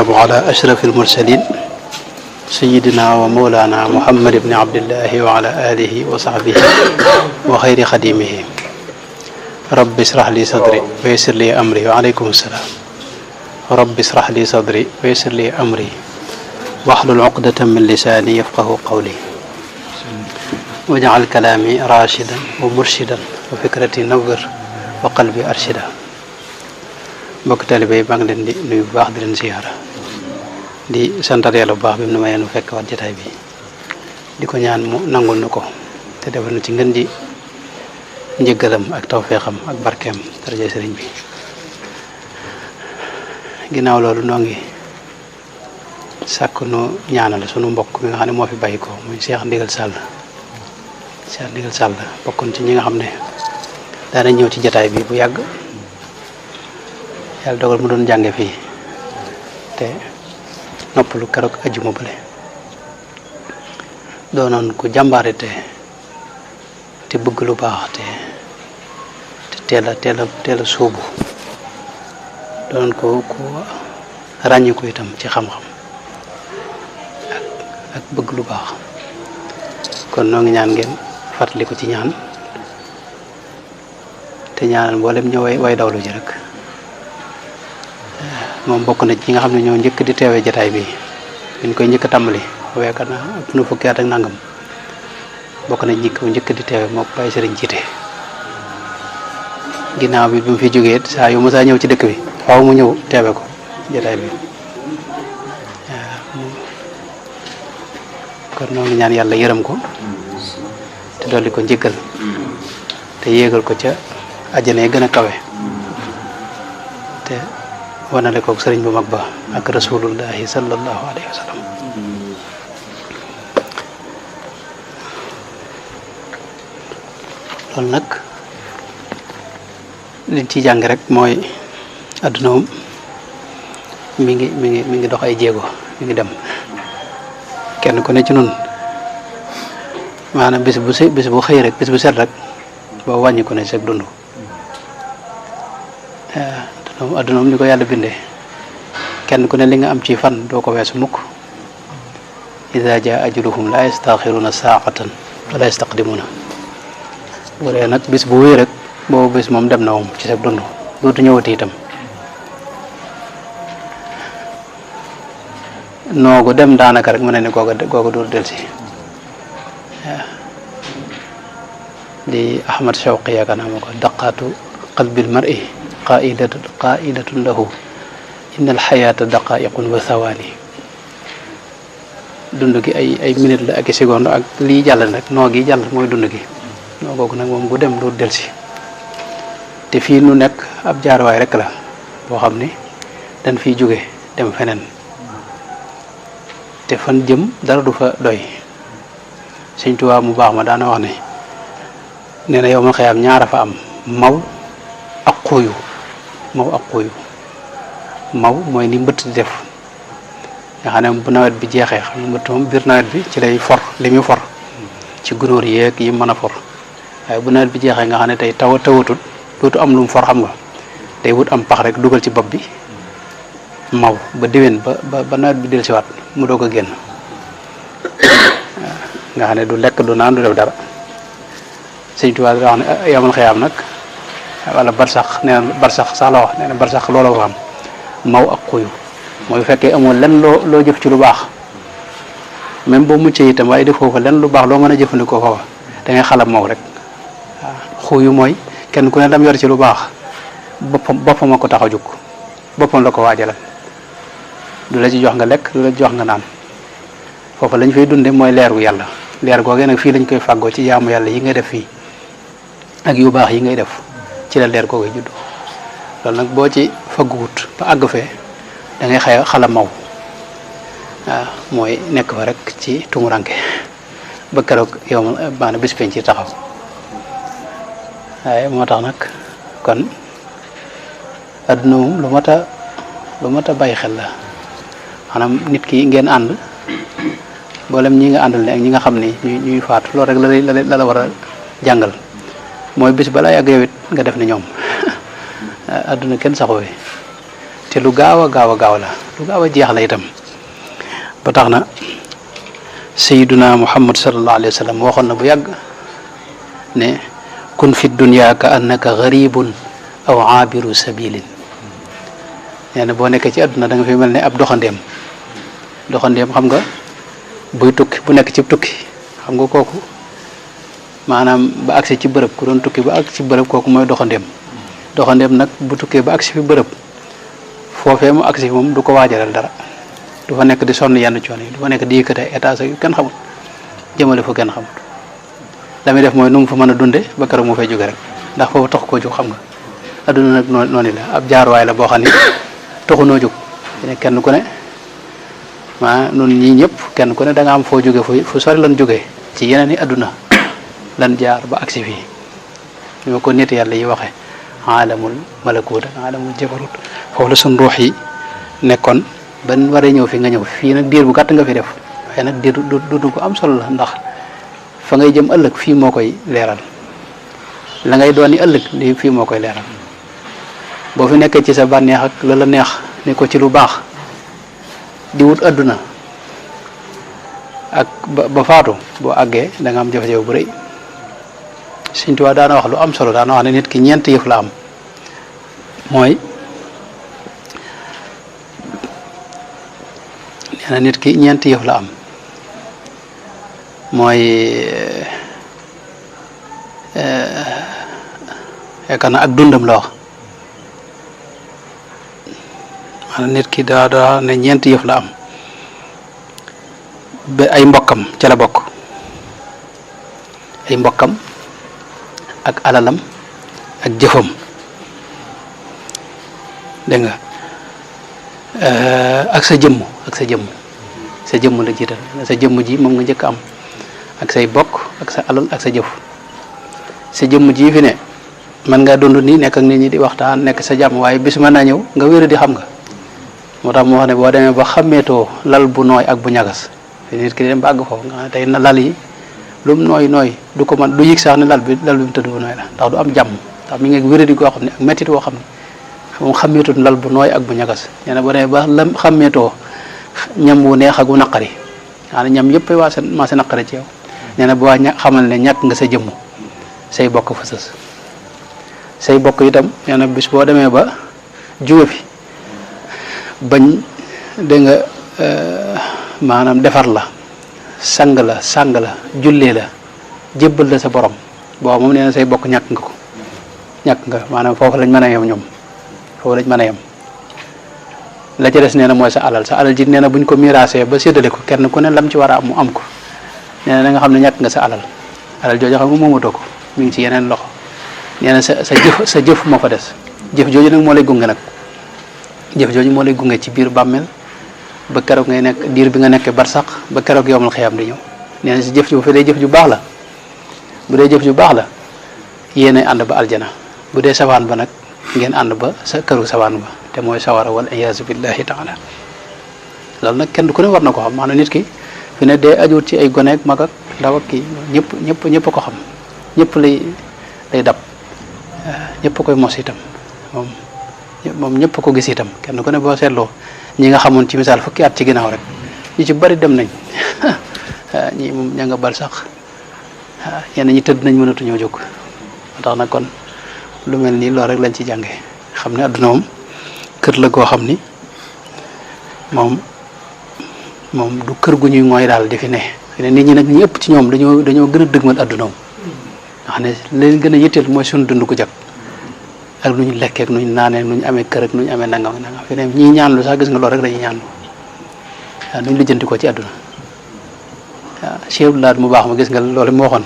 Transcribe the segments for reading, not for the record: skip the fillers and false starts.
على أشرف المرسلين سيدنا ومولانا محمد بن عبد الله وعلى آله وصحبه وخير خديمه رب اشرح لي صدري ويسر لي أمري وعليكم السلام رب اشرح لي صدري ويسر لي أمري واحلل عقدة من لساني يفقه قولي واجعل كلامي راشدا ومرشدا وفكرتي نور وقلبي أرشدا mbokk taalibe yi maa ngi leen di nuyu bu baax di leen ziyaara di santal yàlla bu baax bi mu ne ma yéen fekk waat jotaay bi di ko ñaan mu nangul na ko te defal na ci ngën ji njëggalam ak tawfeexam ak barkeem daraja sëriñ bi ginnaaw loolu noo ngi sàkk nu ñaanal sunu mbokk mi nga xam ne moo fi bàyyi ko muy Cheikh Ndigal Sall bokkoon ci ñi nga xam ne daana ñëw ci jotaay bi bu yàgg yàlla dogal mu doon jànge fii te noppalu keroog ajjuma bële doonoon ku jàmbaare te bëgg lu baax te teel a sóobu doonoon ku ràññiku itam ci xam-xam ak bëgg lu baax kon noo ngi ñaan ngeen fàttali ko ci ñaan te ñaanal mboolem ñëw way dawlu ji rek moom bokk na ci ñi nga xam ne ñoo njëkk di teewee jataay bi ñu koy njëkk a tàmbali yaakaar naa ëpp na fukki at ak nangam bokk na ñi ko njëkk di teewee moo bàyyi sëriñ jiite ginnaaw bi mu fi jógee saa yu ma saa ñëw ci dëkk bi faaw mu ñëw teewe ko jataay bi kon noonu ñaan yàlla yërëm ko te dolli ko njëggal te yéegal ko ca àjjana yi gën a kawe te wanale kook sëriñ bu mag ba ak rasulullahi sallallahu alayhi wa sallam loolu nag liñ ci jàng rek mooy adduna moom mi ngi dox ay jéego mi ngi dem kenn ku ne ci nun maanaam bis bu xëy rek bis bu set rek boo wàññi ko ne sag dund adduna moom ni ko yàlla bindee kenn ku ne li nga am ci fan doo ko weesu mukk ida jaa ajaluhum la yastaxiruna saaqatan wala yastaqdimuna bu dee nag bis bu wéy rek boobu bis moom dem na moom ci sa dund dootu ñëwati itam noogu dem daanaka rek mu ne ni googa dootu delsi waaw di Ahmad Shawqi yaakaar naa moo ko daqaatu qalbil mar'i qaidatun lahu inna alxayata daqaiqun wa thawani dund gi ay minute la ak i seconde ak lii jàll nag noo gi jàll mooy dund gi noo googu nag moom gu dem du delsi te fii nu nekk ab jaarwaay rek la boo xam ni dañ fiy jóge dem feneen te fan jëm dara du fa doy Sëñ Tuubaa mu baax ma daana wax ne nee na yow ma xëyaam ñaara fa am maw ak xuuyu maw mooy ni mbëtt di def nga xam ne bu nawet bi jeexee xam ne mbëtt moom biir nawet bi ci lay for li muy for ci gunóor yeeg yi mën a for waaye bu nawet bi jeexee nga xam ne tey tawatut dootu am lu mu for xam nga day wut am pax rek dugal ci bopp bi maw ba déwén ba nawet bi del siwaat mu doog a génn nga xam ne du lekk du naan du def dara Sëñ Tuubaa da wax ne yamal xëyaam nag wala barsax nee na barsax sax la wax nee na barsax loola ko am maw ak xuyu mooy fekkee amoo lenn loo jëf ci lu baax même boo muccee itam waaye defoo fa lenn lu baax loo mën a jëfandikoo foofa da ngay xalam maw rek waaw xuyu mooy kenn ku ne lam yor ci lu baax boppam a ko tax a jóg boppam la ko waajalal du la ci jox nga lekk du la jox nga naan foofa lañ fay dunde mooy leer gu yàlla leer googee nag fii lañ koy fàggoo ci jaamu yàlla yi ngay def fii ak yu baax yi ngay def ci la leer googee juddu loolu nag boo ci fagguwut ba àgg fee da ngay xala maw waaw mooy nekk fa rek ci tumuranke ba keroog yow maanaam bis penc ci taxaw waaye moo tax nag kon adduna moom lu mat a bàyyi xel la maanaam nit ki ngeen ànd mboolem ñi nga àndal ne ak ñi nga xam ni ñuy faatu loolu rek la la war a jàngal mooy bis balaa yàgg yow it nga def ni ñoom adduna kenn saxoo te lu gaaw a gaaw la lu gaaw a jeex la itam ba tax na sayyiduna muhammad sallallahu alayhi wa sallam waxoon na bu yàgg ne kun fi dunya ka annaka gharibun aw aabiru sabilin nee na boo nekkee ci àdduna da nga fi mel ne ab doxandeem xam nga buy tukki bu nekk ci tukki xam nga kooku maanaam ba agsi ci bërëb ku doon tukki ba agsi ci bërëb kooku mooy doxandeem nag bu tukkee ba agsi fi bërëb foofee mu agsi fi moom du ko waajalal dara du fa nekk di sonn yenn coono yi du fa nekk di yëkkate état yu kenn xamul jëmale fa kenn xamul la muy def mooy nu mu fa mën a dunde ba keroog mu fay jóge rek ndax foofu tax koo jóg xam nga adduna nag noonu la ab jaaruwaay la boo xam ni taxunoo jóg kenn ku ne nun ñii ñëpp kenn ku ne da nga am foo jóge fu sori lan jógee ci yeneen i adduna lan jaar ba agsi fii ñu ma ko nit yàlla yi waxee alamul malakut alamul jabarut foofu la suñ ruux yi nekkoon ban waree ñëw fi nga ñëw fii nag diir bu gàtt nga fi def waaye nag diir du ko am solo la ndax fa ngay jëm ëllëg fii moo koy leeral la ngay doon ni ëllëg lii fii moo koy leeral boo fi nekkee ci sa bànneex ak la neex ne ko ci lu baax di wut adduna ak ba faatu boo àggee da nga am jafe-jafe bu rëy Sëñ Tuubaa daana wax lu am solo daana wax ne nit ki ñeent yëf la am mooy nee na nit ki ñeent yëf la am mooy yaakaar na ak dundam la wax maanaam nit ki daa ne ñeent yëf la am ba ay mbokkam ca la bokk ay mbokkam ak alalam ak jëfam dégg nga ak sa jëmm la jiital sa jëmm ji moom nga njëkk am ak say bokk ak sa alal ak sa jëf sa jëmm ji fi ne man ngaa dund nii nekk ak nit ñi di waxtaan nekk sa jàmm waaye bis mën naa ñëw nga wér di xam nga moo tax moo wax ne boo demee ba xàmmeetoo lal bu nooy ak bu ñagas fi nit ki dem ba àgg foofu nga xam ne tey na lal yi lu mu nooy du ko mën du yëg sax ne lal bi mu tëdd bu nooy la ndax du am jàmm ndax mi ngi wér di koo xam ne ak méttit woo xam ne moom xàmmeetoo lal bu nooy ak bu ñagas nee na boo demee ba lam xàmmeetoo ñam wu neex ak wu naqari maanaam ñam yëpp waa sa naqari ci yow nee na boo xamal ne ñàkk nga sa jëmm say bokk fa sës say bokk itam nee na bis boo demee ba jóge fi bañ dégg nga maanaam defar la sang la jullee la jébbal la sa borom boo moom nee na say bokk ñàkk nga maanaam foofu lañ mën a yem ñoom foofu lañ mën a yem la ca des nee na mooy sa alal ji nee na buñ ko miraasee ba séddale ko kenn ku ne lam ci war a am mu am ko nee na nga xam ne ñàkk nga sa alal jooju xam nga moomatoo ko mi ngi ci yeneen loxo nee na sa jëf moo fa des jëf jooju nag moo lay gunge nag jëf jooju moo lay gunge ci biir bàmmeel ba keroog ngay nekk diir bi nga nekkee barsax ba keroog yowmal xiyaam di ñëw nee na si jëf ji bu fekkee jëf ju baax la bu dee jëf ju baax la yéenay ànd ba aljana bu dee sawaan ba nag ngeen ànd ba sa këru sawaan ba te mooy sawara wal iyaazu billahi taala loolu nag kenn ku ne war na ko xam maanaam nit ki fi ne dee ajuut ci ay gone ak mag ak ndaw ak kii ñëpp ko xam ñëpp lay dab ñëpp koy mos itam moom ñëpp ko gis itam kenn ku ne boo seetloo ñi nga xamoon ci misaal fukki at ci ginnaaw rek ñi ci bari dem nañ ñi moom ña nga bal sax yenn ñi tëdd nañ mënatuñoo jóg moo tax nag kon lu mel nii loolu rek lañ ci jànge xam ne adduna moom kër la goo xam ni moom du kër gu ñuy ngooy daal di fi ne nit ñi nag ñi ëpp ci ñoom dañoo gën a dëgmal adduna moom nga xam ne leen gën a yitteel mooy suñu dund ko jag ak nu ñu lekkee ak nu ñu naanee nu ñu amee kër ak nu ñu amee nangam fi ne ñii ñaanlu sax gis nga loolu rek lañuy ñaanlu waaw nu ñu lijjanti ko ci adduna waaw Cheikh Abdoulaye mu baax ma gis nga loolu mu waxoon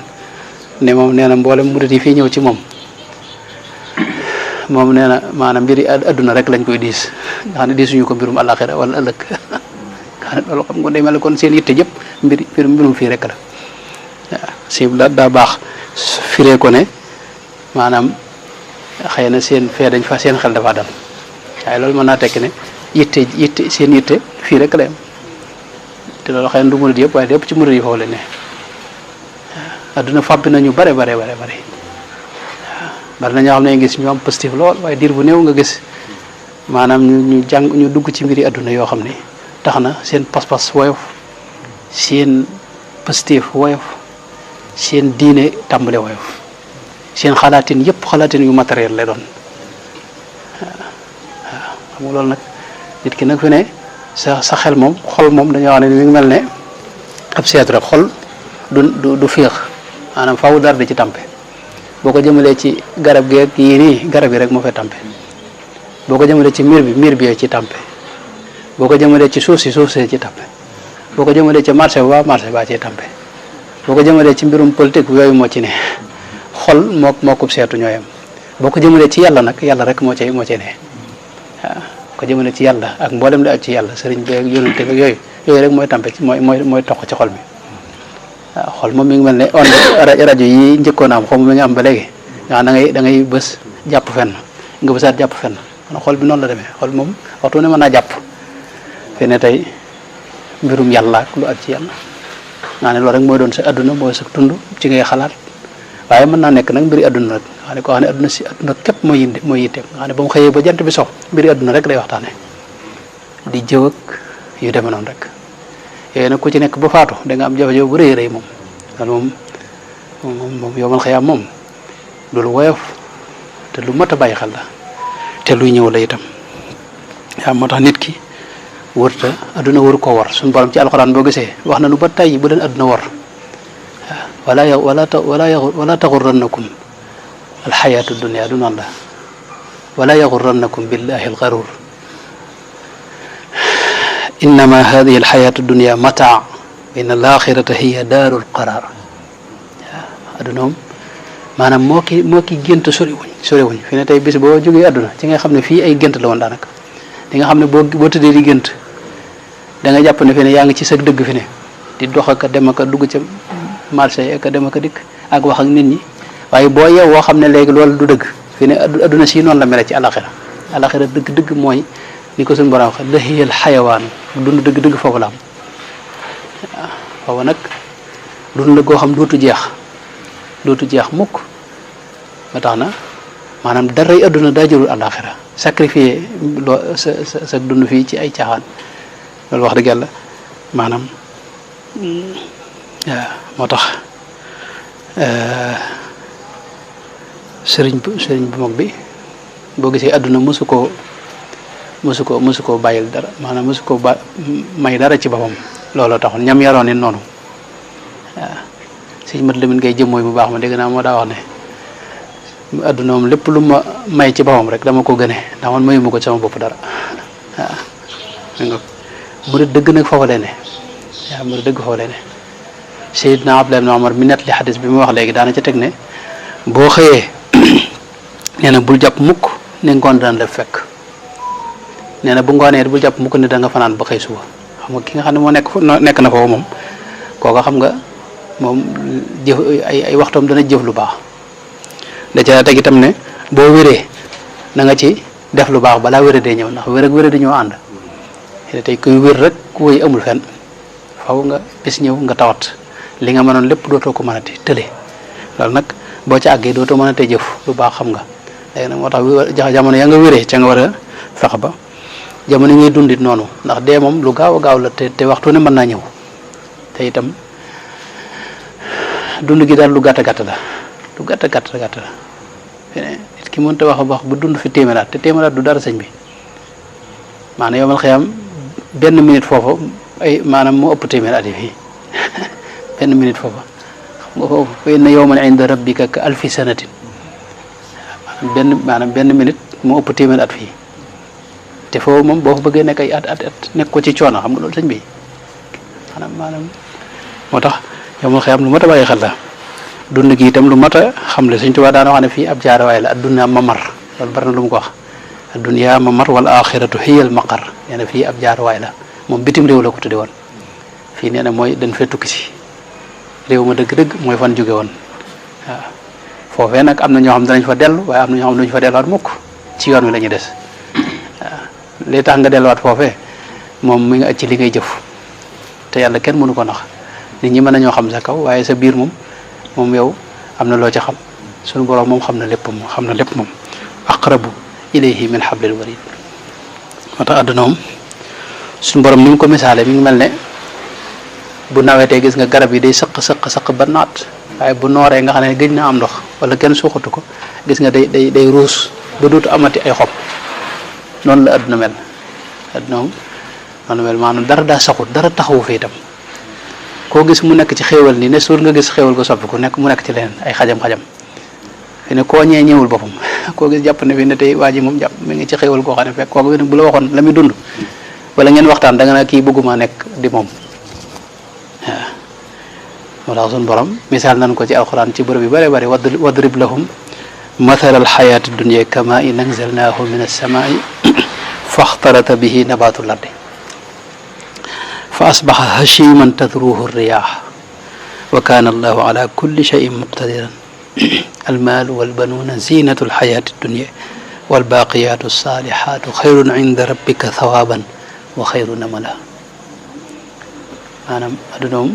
ne moom nee na mboolem murit yi fii ñëw ci moom nee na maanaam mbiri adduna rek lañ koy diis nga xam ne diisuñu ko mbirum àllaaxira wala ëllëg nga xam ne loolu xam nga day mel kon seen yitte yëpp mbirum fii rek la waaw Cheikh Abdoulaye daa baax firee ko ne maanaam xëy na seen fee dañ fa seen xel dafa dal waaye loolu mën naa tekki ne yitte seen yitte fii rek la yam te loolu xëy na du murid yëpp waaye yëpp ci murid yi foofu la ne adduna fàbbi nañu bare bari na ñoo xam ne gis ñu am positif lool waaye diir bu néew nga gis maanaam ñu dugg ci mbiri àdduna yoo xam ne tax na seen pas-pas woyof seen pastéef woyof seen diine tàmbale woyof seen xalaatin yëpp xalaatin yu matériel lay doon waaw xam nga loolu nag nit ki nag fi ne sa xel moom xol moom dañoo wax ne mi ngi mel ne ab seetu rek xol du féex maanaam faaw dara di ci tàmpe boo ko jëmalee ci garab gi ak yii nii garab yi rek moo fay tàmpe boo ko jëmalee ci miir bi ci tàmpe boo ko jëmalee ci suuf si ci tàmpe boo ko jëmalee ci marché ba ci tàmpe boo ko jëmalee ci mbirum politique yooyu moo ci ne xol moo ko seetu ñooyam boo ko jëmalee ci yàlla nag yàlla rek moo ci ne waaw ko jëmale ci yàlla ak mboolem li ak ci yàlla sëriñ bi ak yonente ak yooyu rek mooy tàmpe ci mooy toq ci xol mi waaw xol moom mi ngi mel ne onde rajo yi njëkkoon am xaw ma mi nga am ba léegi nga xam da ngay bës jàpp fenn nga bësaat jàpp fenn kon xol bi noonu la demee xol moom waxtu ne mën naa jàpp fi ne tey mbirum yàlla ak lu ak ci yàlla nga ne loolu rek mooy doon sa adduna mooy sa tund ci ngay xalaat waaye mën naa nekk nag mbiri adduna rek nga xam ne koo xam ne adduna si adduna képp mooy yitteem nga xam ne ba mu xëyee ba jant bi sox mbiri adduna rek lay waxtaane di jëw ak yu demee noonu rek yooyu nag ku ci nekk ba faatu da nga am jafe-jafe bu rëy moom loolu moom yomal xëyaam moom loolu woyof te lu mat a bàyyi xel la te luy ñëw la itam waaw moo tax nit ki wërta adduna wëru koo war suñu borom ci alxuraan boo gisee wax na nu ba tey bu leen adduna war wala taxurrannakum alxayaatu dunia du noonu la wala yaxurrannakum billahi alxarur innama hadihi alxayaatu dunia mataa wa inna alaxirata hiya daaru alqarar waaw adduna moom maanaam moo ki gént soriwuñ fi ne tey bis boo jógee adduna ci nga xam ne fii ay gént la woon daanaka di nga xam ne boo tëddee di gént da nga jàpp ne fi ne yaa ngi ci sa dëgg fi ne di dox ak a dem ak a dugg ca marché yi ak a dem ak a dikk ak wax ak nit ñi waaye boo yeew woo xam ne léegi loolu du dëgg fi ne adduna si noonu la mel ci alaxira dëgg mooy ni ko suñu borom wax lahiyal xayawaan dund dëgg foofu la am waaw foofu nag dund la goo xam dootu jeex mukk ba tax na maanaam daray adduna daa jëlul alaxira sacrifier loo sa dund fii ci ay caaxaan loolu wax dëgg yàlla maanaam waaw moo tax sëriñ bu mag bi boo gisee adduna mosu koo bàyyil dara maanaam mosu koo may dara ci boppam looloo taxoon ñam yaroon it noonu waaw sëñ mat Lamin ngay jëmmooy bu baax ma dégg naa moo daa wax ne adduna moom lépp lu ma may ci boppam rek dama ko gëne ndax man mayuma ko sama bopp dara waaw mu de dëgg nag foofu lay ne waaw mu de dëgg foofu lay ne Seydina Abdullah ibn Umar mi net li xadis bi mu wax léegi daana ca teg ne boo xëyee nee na bul jàpp mukk ne ngoon daan la fekk nee na bu ngoonee bul jàpp mukk ne da nga fanaan ba xëy suba xam nga ki nga xam ne moo nekk na foofu moom kooka xam nga moom jëf ay waxtoom dana jëf lu baax da ca teg itam ne boo wéree na nga ci def lu baax balaa wéree dee ñëw ndax wér ak wéree di ñoo ànd tey kuy wér rek ku wéy amul fenn faw nga bis ñëw nga tawat li nga mënoon lépp dootoo ko mënati tële loolu nag boo ca àggee dootoo mënatee jëf lu baax xam nga léegi nag moo tax jamono ya nga wéree ca nga war a fexe ba jamono yi ngay dundit noonu ndax dee moom lu gaaw a gaaw la te waxtu ne mën naa ñëw te itam dund gi daal lu gàtt la lu gàtt la nit ki mënta wax bu dund fi téeméeraat te téeméeraat du dara sëñ bi maanaam yomal xiyam benn minute foofu maanaam moo ëpp téeméer at yi fii benn minute foofa xam nga foofu fa inna yawman inda rabbika ka alfi sanatin maanaam benn minute moo ëpp téeméer at fii te foofu moom boo fa bëggee nekk ay at nekk ko ci coono xam nga loolu sëñ bi maanaam moo tax yomal xiyam lu mat a bàyyi xel la dund gi itam lu mat a xam le Sëñ Tuubaa daana wax ne fii ab jaarawaay la adduna mamar loolu bari na lu mu ko wax adduniya mamar wal axiratu hiyal maqar nee na fii ab jaarawaay la moom bitim réew la ko tudde woon fii nee na mooy dañ fee tukki si réew ma dëgg-dëgg mooy fan jóge woon waaw foofee nag am na ñoo xam danañ fa dellu waaye am na ñoo xam duñu fa delluwaat mukk ci yoon wi la ñuy des waaw li tax nga delluwaat foofee moom mi nga aj ci li ngay jëf te yàlla kenn mënu ko nax nit ñi mën nañoo xam sa kaw waaye sa biir moom yow am na loo ca xam suñu borom moom xam na lépp moom aqrabu ilayhi min hablil warid moo tax àdduna moom suñu borom ni mu ko misaale mi ngi mel ne bu nawetee gis nga garab yi day sëq ba naat waaye bu nooree nga xam ne gëj na am ndox wala kenn suuxatu ko gis nga day ruus ba dootu amati ay xob noonu la àdduna mel àdduna moom noonu mel maanaam dara daa saxut dara taxawu fi itam koo gis mu nekk ci xéewal nii ne suur nga gis xéewal ko soppi ku nekk mu nekk ci leneen ay xajam-xajam fi ne koo ñee ñëwul boppam koo gis jàpp ne fi ne tey waa ji moom jàpp mi ngi ci xéewal koo xam ne fekk kooku bu la waxoon la muy dund wala ngeen waxtaan da nga naa kii bëgguma nekk di moom waaw moo tax suñu borom misaal nañ ko ci alxuraan ci bërëb yu bare bare wadrib lahum mathala alxayaati dunya kama in anzalnahu min alsamai faxtalata bihi nabatul ardi fa asbaxa hashiman tadruhu riyaax wa kaana allahu ala kulli shayin muqtadiran almaalu walbanuuna zinatu alxayaati dunya walbaaqiyaatu alsaalixaatu xayrun inda rabbika thawaaban wa xayrun amala maanaam adduna moom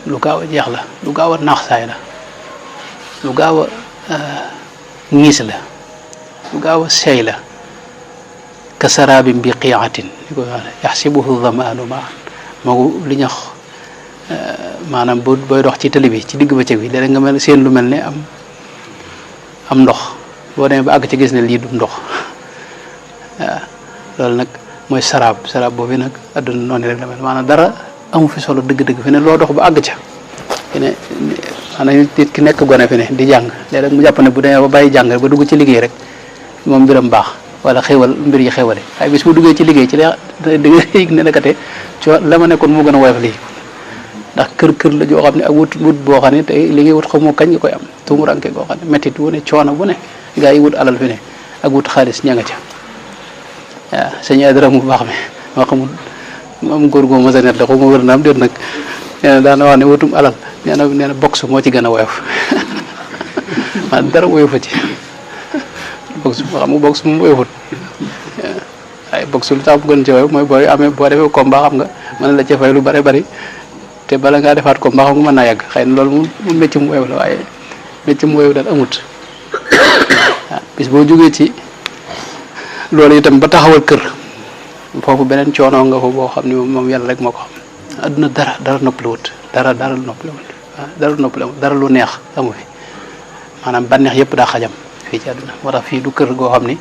lu gaaw a jeex la lu gaaw a naax saay la lu gaaw a ñiis la lu gaaw a seey la ka saraabin bi qiicatin li ko wax yaxsibuhu damaanu maan moogu li ñax maanaam booy dox ci tali bi ci digg bëccëg bi léeg nga mel seen lu mel ne am ndox boo demee ba àgg ci gis ne lii du ndox waaw loolu nag mooy saraab boobu nag adduna noonu rek la mel maanaam dara amu fi solo dëgg-dëgg fi ne loo dox ba àgg ca fi ne maanaam nit ki nekk gone fi ne di jàng léeg-léeg mu jàpp ne bu demee ba bàyyi jàng ba dugg ci liggéey rek moom mbiram baax wala xéwal mbir yi xéwale waaye bis bu duggee ci liggéey ci la di nga yëg ne nekkate la ma nekkoon moo gën a woyof lii ndax kër la joo xam ne ak wut boo xam ne tey li ngay wut xamoo kañ nga koy am tumuranke goo xam ne méttit wu ne coono bu ne gaa yi wut alal fi ne ak wut xaalis ña nga ca waaw sëñ Adra mu baax mi moo xamul am góor goo mos a net la xaw ma wër na am déet nag nee na daana wax ne wutum alal nee na box moo ci gën a woyof man dara woyofa ci box xam nga box moom woyofut ay box lu tax bu gën ci woyof mooy boo defee combat xam nga mën la ca fay lu bare bari te bala ngaa defaat combat xam nga mën naa yàgg xëy na loolu mu mécc mu woyof la waaye mécc mu woyof daal amut waaw bis boo jógee ci loolu itam ba taxawal kër foofu beneen coono nga fa boo xam ne moom yàlla rek moo ko xam adduna dara noppaliwut dara noppaliwut dara lu neex amu fi maanaam bànneex yëpp daa xajam fii ci adduna moo tax fii du kër goo xam ni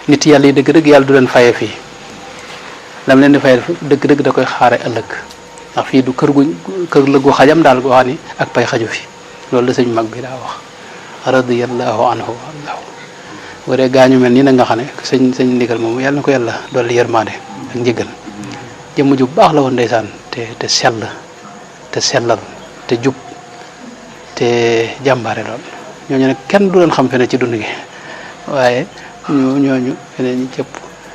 nit yàlla yi dëgg-dëgg yàlla du leen faye fii lam leen di faye dëgg-dëgg da koy xaare ëllëg ndax fii du kër la gu xajam daal goo xam ni ak pay xaju fi loolu la sëñ mag bi daa wax radiyallahu anhu wardahu bu dee gaañu mel nii nag nga xam ne sëñ ndigal moom yàlla na ko yàlla dolli yërmaande ak njëgal jëmm ju baax la woon ndeysaan te sell te sellal te jub te jàmbaare lool ñooñu nag kenn du leen xam fene ci dund gi waaye ñooñu fene ñi cëpp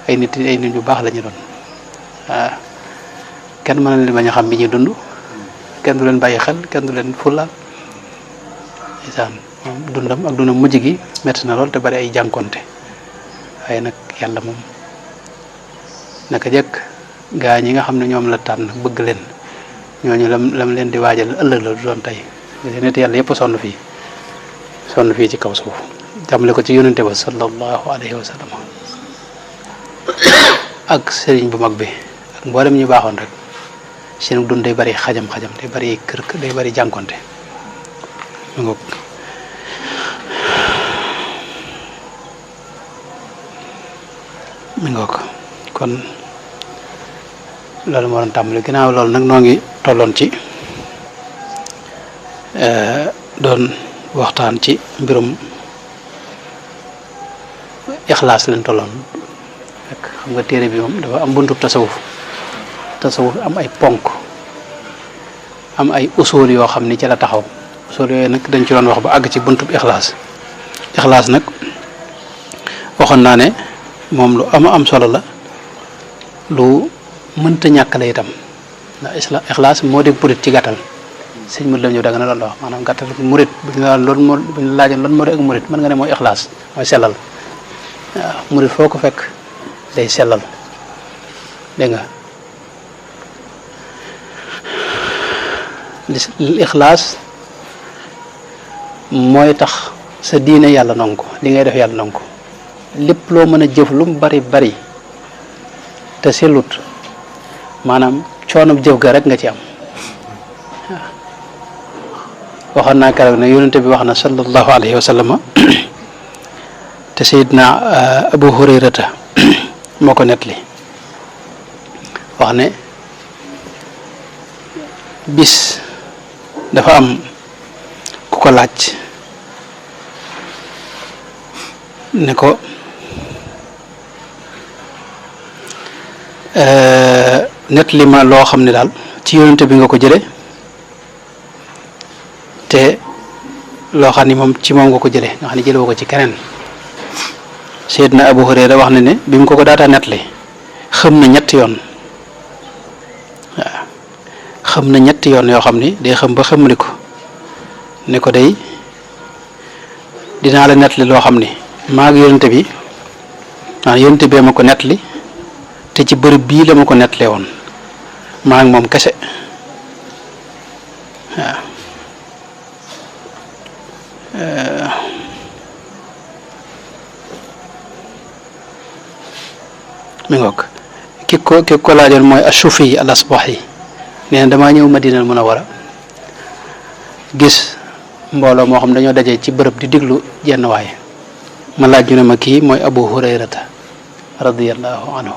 ay nit yu baax la ñu doon waaw kenn mën na leen bañ a xam bi ñuy dund kenn du leen bàyyi xel kenn du leen fulla ndeysaan moom dundam mujj gi metti na lool te bari ay jànkonte waaye nag yàlla moom naka jëkk gaa ñi nga xam ne ñoom la tànn bëgg leen ñooñu lam leen di waajal ëllëg la du doon tey nit yàlla yëpp sonn fii ci kaw suuf jàmmale ko ci yonente ba sallallahu alayhi wa sallam ak sëriñ bu mag bi ak mboolem ñu baaxoon rek seen dund day bari xajam-xajam day bari kër day bari jànkonte mu ngoog mi ngoog kon loolu moo doon tàmbali ginnaaw loolu nag noo ngi tolloon ci doon waxtaan ci mbirum ixlaas leen tolloon rek xam nga téere bi moom dafa am buntu tasawuf am ay ponk am ay usul yoo xam ni ci la taxaw usul yooyu nag dañ ci doon wax ba àgg ci buntu ixlaas nag waxoon naa ne moom lu am solo la lu mënta ñàkk la itam ndax ixlaas moo di murit ci gàttal sëñ mu lam ñëw da nga ne loolu wax maanaam gàttal murit bu ñu laajoon loolu moo di ak murit mën nga ne mooy ixlaas mooy sellal waaw murit foo ko fekk day sellal dégg nga ixlaas mooy tax sa diine yàlla nangu ko li ngay def yàlla nangu ko lépp loo mën a jëf lu mu bari te sellut maanaam coono jëf ga rek nga ci am waaw waxoon naa keroog ne yonente bi wax na sallallahu alayhi wa sallam te Seydina Abu Hurayrata moo ko nettali wax ne bis dafa am ku ko laaj ne ko nettali ma loo xam ne daal ci yonente bi nga ko jële te loo xam ni moom ci moom nga ko jële nga xam ne jële woo ko ci keneen Seydina Abu Hurayra wax ne bi mu ko daataa nettali xam na ñetti yoon waaw xam na ñetti yoon yoo xam ni day xam ba xamali ko ne ko day dinaa la nettali loo xam ni maa ngi yonente bi maanaam yonente bee ma ko nettali te ci bërëb bii la ma ko nettalee woon maa ngi moom kese waaw mi ngoog ki ko laajoon mooy Ashufi al Asbahi nee na damaa ñëw Madinal Munawwara gis mbooloo moo xam dañoo dajee ci bërëb di diglu jenn waaye ma laaj ñu ne ma kii mooy Abu Hurayrata radiyallahu anhu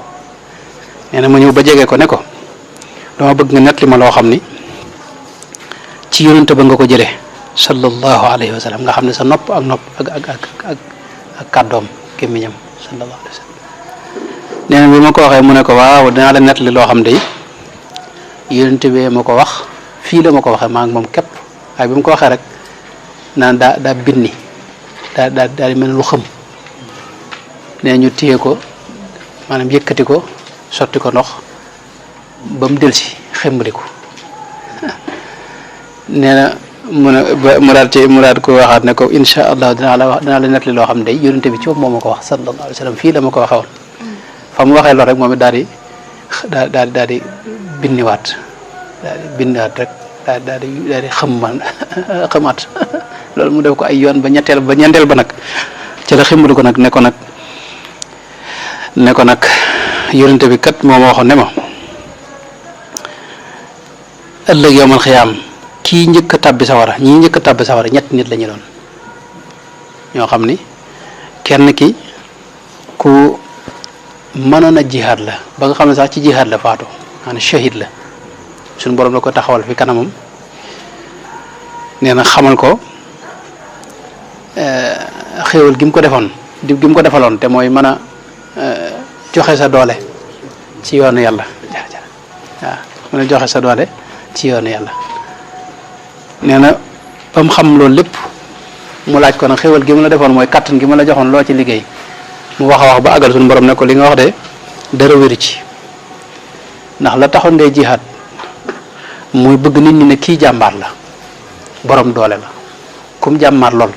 nee na ma ñëw ba jege ko ne ko dama bëgg nga nettali ma loo xam ni ci yonente ba nga ko jëlee sallallahu alayhi wa sallam nga xam ne sa nopp ak kàddoom gémmiñam sallallahu alayhi wa sallam nee na bi ma ko waxee mu ne ko waaw dinaa la nettali loo xam de yonente bee ma ko wax fii la ma ko waxee maa ngi moom képp waaye bi ma ko waxee rek naan daa binni daa di mel ne lu xëm nee ñu téye ko maanaam yëkkati ko sotti ko ndox ba mu delsi xembali ko nee na mu daal ko waxaat ne ko insha allah dinaa la nettali loo xam ne yonente bi ci moom moo ma ko wax sallallahu alayhi wa sallam fii la ma ko waxee woon fa mu waxee lool rek moom it daal di binniwaat rek daal di xamaat loolu mu def ko ay yoon ba ñeenteel ba nag ci la xembali ko nag ne ko nag yonente bi kat moo ma waxoon ne ma ëllëg yawmal xiyaam kii njëkk a tàbbi sawara ñii njëkk a tàbbi sawara ñetti nit la ñu doon ñoo xam ni kenn ki ku mënoon a jihaad la ba nga xam ne sax ci jihaad la faatu maanaam shahid la suñu borom la ko taxawal fi kanamam nee na xamal ko xéewal gi mu ko defoon gi mu ko defaloon te mooy mën a joxe sa doole ci yoonu yàlla waaw mën a joxe sa doole ci yoonu yàlla nee na ba mu xam loolu lépp mu laaj ko nag xéwal gi mu la defoon mooy kattan gi mu la joxoon loo ci liggéey mu wax a wax ba àggal suñu borom ne ko li nga wax de dara wéru ci ndax la taxoon ngay jihaad muy bëgg nit ñi ne kii jàmbaar la borom doole la kum jàmmaar lool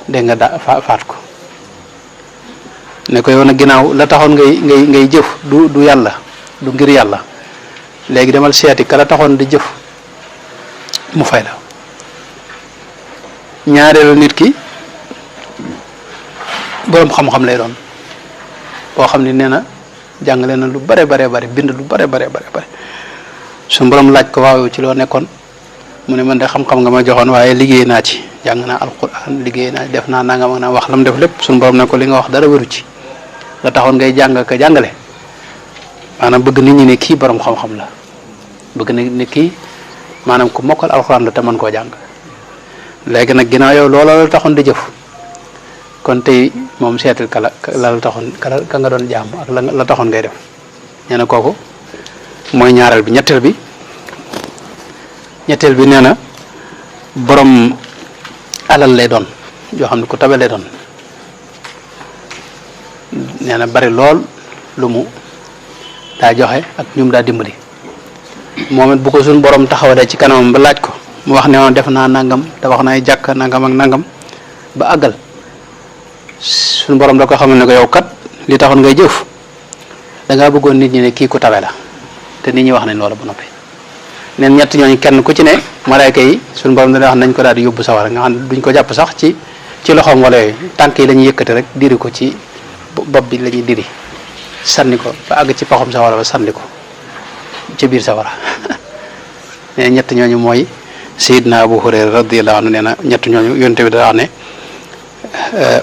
dégg nga faat ko ne ko yow nag ginnaaw la taxoon ngay jëf du yàlla du ngir yàlla léegi demal seeti ka la taxoon di jëf mu fay la ñaareelu nit ki boroom xam-xam lay doon boo xam ne nee na jàngale na lu bare bind lu bare suñu borom laaj ko waaw ci loo nekkoon mu ne man de xam-xam nga ma joxoon waaye liggéey naa ci jàng naa alquran liggéey naa def naa nangam ak naa wax la mu def lépp suñu borom ne ko li nga wax dara wéru ci la taxoon ngay jàng ka jàngale maanaam bëgg nit ñi ne kii borom xam-xam la bëgg ne kii maanaam ku mokkal alxuraan la te mën koo jàng léegi nag ginnaaw yow loola la taxoon di jëf kon tey moom seetal la taxoon ka nga doon jaam ak la taxoon ngay def nee na kooku mooy ñaareel bi ñetteel bi nee na borom alal lay doon yoo xam ne ku tabe lay doon nee na bari lool lu mu daa joxe ak ñum daa dimbali moom it bu ko suñ borom taxawalee ci kanamam ba laaj ko mu wax ne woon def naa nangam te wax naa jàkk nangam ak nangam ba àggal suñ borom da ko xamal ne ko yow kat li taxoon ngay jëf dangaa bëggoon nit ñi ne kii ku tabe la te nit ñi wax nañ loolu ba noppi neen ñett ñooñu kenn ku ci ne malaayka yi suñ borom dana wax nañ ko daal di yóbbu sawara nga xam ne duñ ko jàpp sax ci loxoom wala yooyu tànk yi la ñuy yëkkati rek diri ko ci bopp bi la ñuy diri sànni ko ba àgg ci paxum sawara ba sànni ko ci biir sawara nee ñett ñooñu mooy Seydina Abu Hurayra radiyallahu anhu nee na ñett ñooñu yonte bi daa ne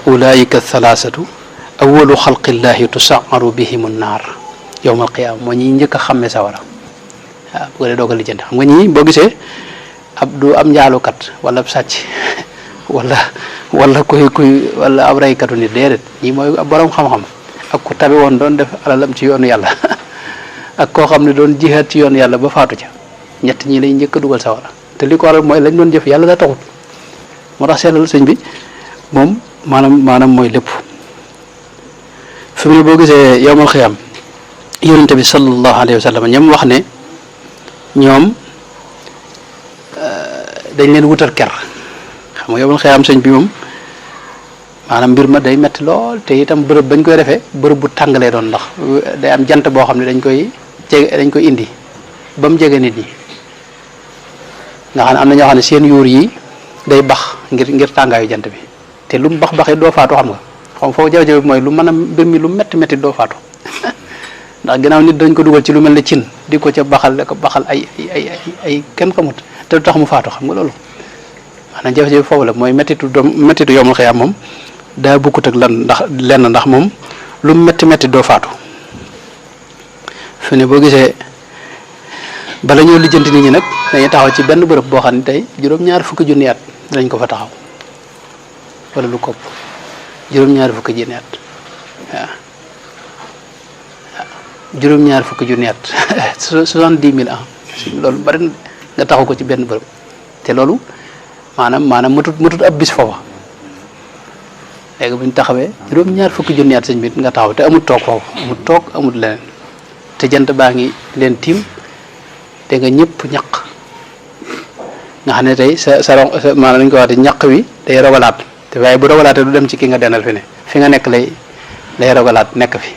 ulaika thalathatu awalu xalqillahi tusaaru bihim an-naar yawmal qiyaama moo ñi njëkk a xàmme sawara waaw bu ko dee doog a lijjanti xam nga ñii boo gisee du am njaalukat wala ab sàcc wala kuy wala ab raykatu nit déedéet ñii mooy borom xam-xam ak ku tabe woon doon def alalam ci yoonu yàlla ak koo xam ne doon jihaat ci yoonu yàlla ba faatu ca ñett ñii lay njëkk a dugal sawara te li ko waral mooy lañ doon jëf yàlla da taxut moo tax seetlal sëñ bi moom maanaam mooy lépp fi mu ne boo gisee yowmal xiyaam yonente bi sallallahu alayhi wa sallam ñoom wax ne ñoom dañ leen wutal ker xam nga yowmal xiyaam sëñ bi moom maanaam mbir ma day metti lool te itam bërëb bañ koy defee bërëb bu tàngalee doon ndax day am jant boo xam ne dañ koy indi ba mu jege nit ñi nga xam ne am na ñoo xam ne seen yuur yi day bax ngir tàngaayu jant bi te lu mu bax doo faatu xam nga xam foofu jafe-jafe bi mooy lu mën a mbir mi lu metti doo faatu ndax ginnaaw nit dañ ko dugal ci lu mel ne cin di ko ca baxal ay kenn xamut te du tax mu faatu xam nga loolu maanaam jafe-jafe foofu la mooy mettitu yowmal xiyaam moom daa bukkut ak lenn ndax moom lu metti doo faatu fi ne boo gisee bala ñoo lijjanti nit ñi nag dañuy taxaw ci benn bërëb boo xam ne tey juróom-ñaari fukki junni at dañ ko fa taxaw wala lu kopp juróom-ñaari fukki junni at waaw juróom-ñaari fukki junni at 70 000 ans loolu bari nga taxaw ko ci benn bërëb te loolu maanaam matut ab bis foofa léegi bu ñu taxawee juróom-ñaari fukki junni at sëñ bi nga taxaw te amut toog foofu amut leneen te jant baa ngi leen tiim te nga ñëpp ñaq nga xam ne tey sa maanaam nañu ko waxee ñaq wi day rogalaat te waaye bu rogalaatee du dem ci ki nga denal fi nga nekk lay rogalaat nekk fi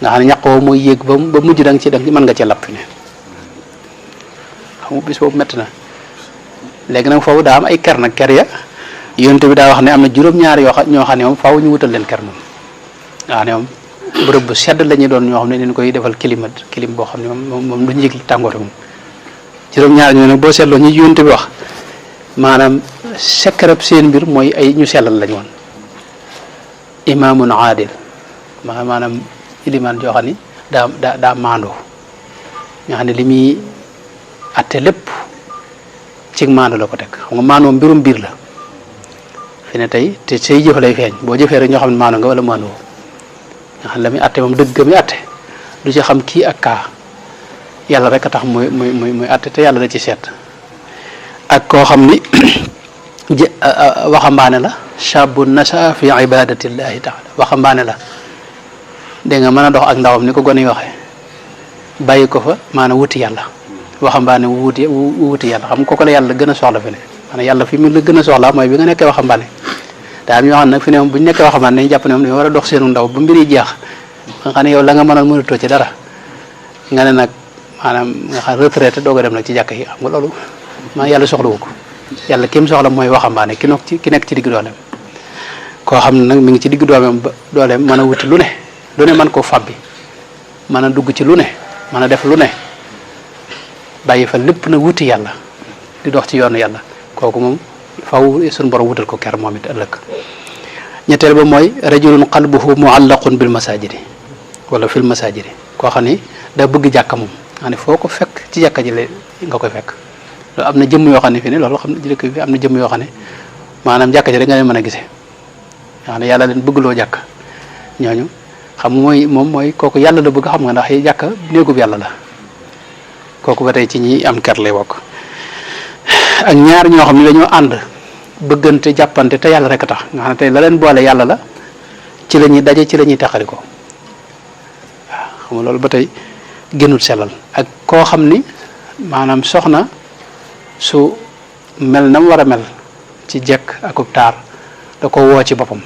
nga xam ne ñaq woo mooy yéeg ba mujj da nga mën nga ci lapp fi ne xam nga bis boobu métti na léegi nag foofu daa am ay ker nag ker ya yonent bi daa wax ne am na juróom-ñaar ñoo xam ne moom faaw ñu wutal leen ker moom nga xam ne moom bërëb bu sedd la ñuy doon ñoo xam ne dañ koy defal clim boo xam ne moom du njëg tàngoor moom juróom-ñaar ñoo nag boo seetloo ñi yonent bi wax maanaam sekkarab seen mbir mooy ay ñu sellal lañ woon imaamun aadil maanaam ilimaan joo xam ni daa maandoo nga xam ne li muy atte lépp ci maando la ko teg xam nga maandoo mbirum biir la fi ne tey te say jëf lay feeñ boo jëfee rek ñoo xam ne maando nga wala maandoo nga xam ne la muy atte moom dëgg mi atte du ci xam kii ak kaa yàlla rek a tax muy atte te yàlla da ci seet ak koo xam ni waxambaane la shabu nasha fi ibadatillahi taala waxambaane la dégg nga mën a dox ak ndawam ni ko gone yi waxee bàyyi ko fa maanaam wuti yàlla waxambaane wuti yàlla xam kooku la yàlla gën a soxla fi ne maanaam yàlla fi mu la gën a soxla mooy bi nga nekkee waxambaane daa am ñoo xam ne nag fi ne moom bu ñu nekkee waxambaane dañu jàpp ne moom dañoo war a dox seenu ndaw ba mbir yi jeex nga xam ne yow la nga mënoon mënatoo ci dara nga ne nag maanaam nga xam retraité doog a dem nag ci jàkk yi xam nga loolu maanaam yàlla soxlawu ko yàlla kim soxla mooy waxambaane ki nekk ci digg dooleem koo xam ne nag mi ngi ci digg dooleem mën a wuti lu ne mën koo fàbbi mën a dugg ci lu ne mën a def lu ne bàyyi fa lépp na wuti yàlla di dox ci yoonu yàlla kooku moom faw suñu borom wutal ko ker moom it ëllëg ñetteel ba mooy rajulun qalbuhu muallaqun bil masajidi wala fil masajidi koo xam ni daa bëgg jàkka moom xam ne foo ko fekk ci jàkka ji nga koy fekk loolu am na jëmm yoo xam ne fii ne loolu xam ne dëkk bi am na jëmm yoo xam ne maanaam jàkka ji rek nga leen mën a gisee nga xam ne yàlla leen bëggloo jàkk ñooñu xam mooy kooku yàlla la bëgg xam nga ndax jàkka néegub yàlla la kooku ba tey ci ñi am ker lay bokk ak ñaar ñoo xam ne dañoo ànd bëggante jàppante te yàlla rek a tax nga xam ne tey la leen boole yàlla la ci la ñuy daje ci la ñuy taxali ko waaw xam nga loolu ba tey gënul sellal ak koo xam ni maanaam soxna su mel na mu war a mel ci jekk akub taar da ko woo ci boppam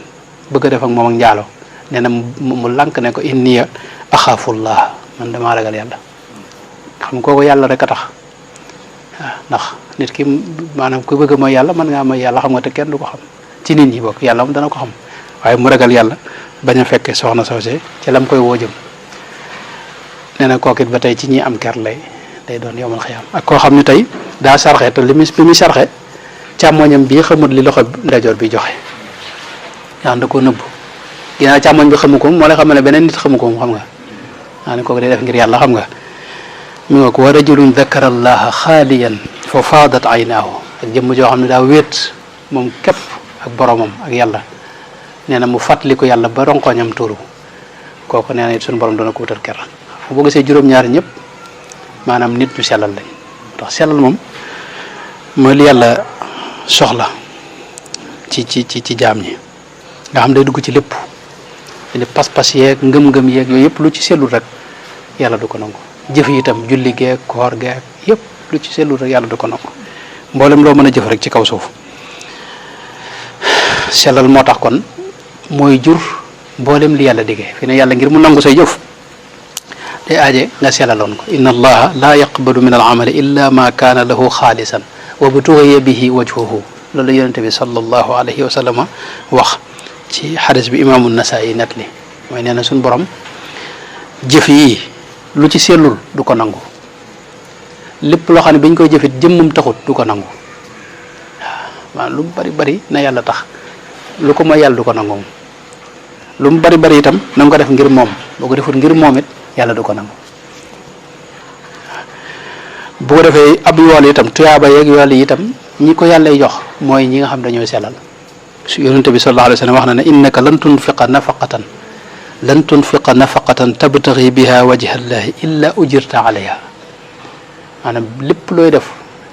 bëgg a def ak moom ak njaalo nee na mu lànk ne ko inniya axaafullah man damaa ragal yàlla xam kooku yàlla rek a tax waaw ndax nit ki maanaam ku bëgg mooy yàlla mën ngaa mooy yàlla xam nga te kenn du ko xam ci nit ñi bokk yàlla moom dana ko xam waaye mu ragal yàlla bañ a fekkee soxna soosé ci lam koy woo jëm nee na kookit ba tey ci ñi am ker lay doon yowmal xiyaam ak koo xam ne tey daa sarxe te li muy sarxe càmmoñam bii xamut li loxo ndeyjoor bi joxe yaa da koo nëbb ginnaaw càmmoñ bi xamu ko moo lay xamal ne beneen nit xamu ko moom xam nga maa ne kooku day def ngir yàlla xam nga mi nga ko wa rajulun dakara allaha xaaliyan fa faadat aynaahu ak jëmm joo xam ne daa wéet moom képp ak boromam ak yàlla nee na mu fàttali ko yàlla ba ronkoñam tuuru kooku nee na it suñu borom dana ko wutal ker fu boo gisee juróom-ñaari ñëpp maanaam nit ñu sellal lañ ndax sellal moom mooy li yàlla soxla ci jaam ñi nga xam day dugg ci lépp li pas-pas yeeg ngëm-ngëm yeeg yooyu yëpp lu ci sellul rek yàlla du ko nangu jëf yi itam julli geeg koor geeg yëpp lu ci sellul rek yàlla du ko nangu mboolem loo mën a jëf rek ci kaw suuf sellal moo tax kon mooy jur mboolem li yàlla diggee fi ne yàlla ngir mu nangu say jëf day aaje nga sellaloon ko inna allaha la yaqbalu min al amali illa ma kaana lahu xaalisan wa butughiya bihi wajhuhu loolu la yonente bi sallallahu alayhi wa sallam wax ci xadis bi imaamu Nasaa'i net li mooy nee na suñ borom jëf yi lu ci sellul du ko nangu lépp loo xam ne bañ koy jëfit jëmmum taxut du ko nangu waaw lu mu bari na yàlla tax lu ko mooy yàlla du ko nangu moom lu mu bari itam na nga ko def ngir moom boo ko defut ngir moom it yàlla du ko nangu bu ko defee ab yool itam tuyaaba yeeg yool yi itam ñi ko yàllay jox mooy ñi nga xam dañoo sellal su yonente bi sallallahu alayhi wa sallam wax na ne innaka lan tunfiqa nafaqatan tabtaxi biha wajha llahi illa ujirta alayha maanaam lépp looy def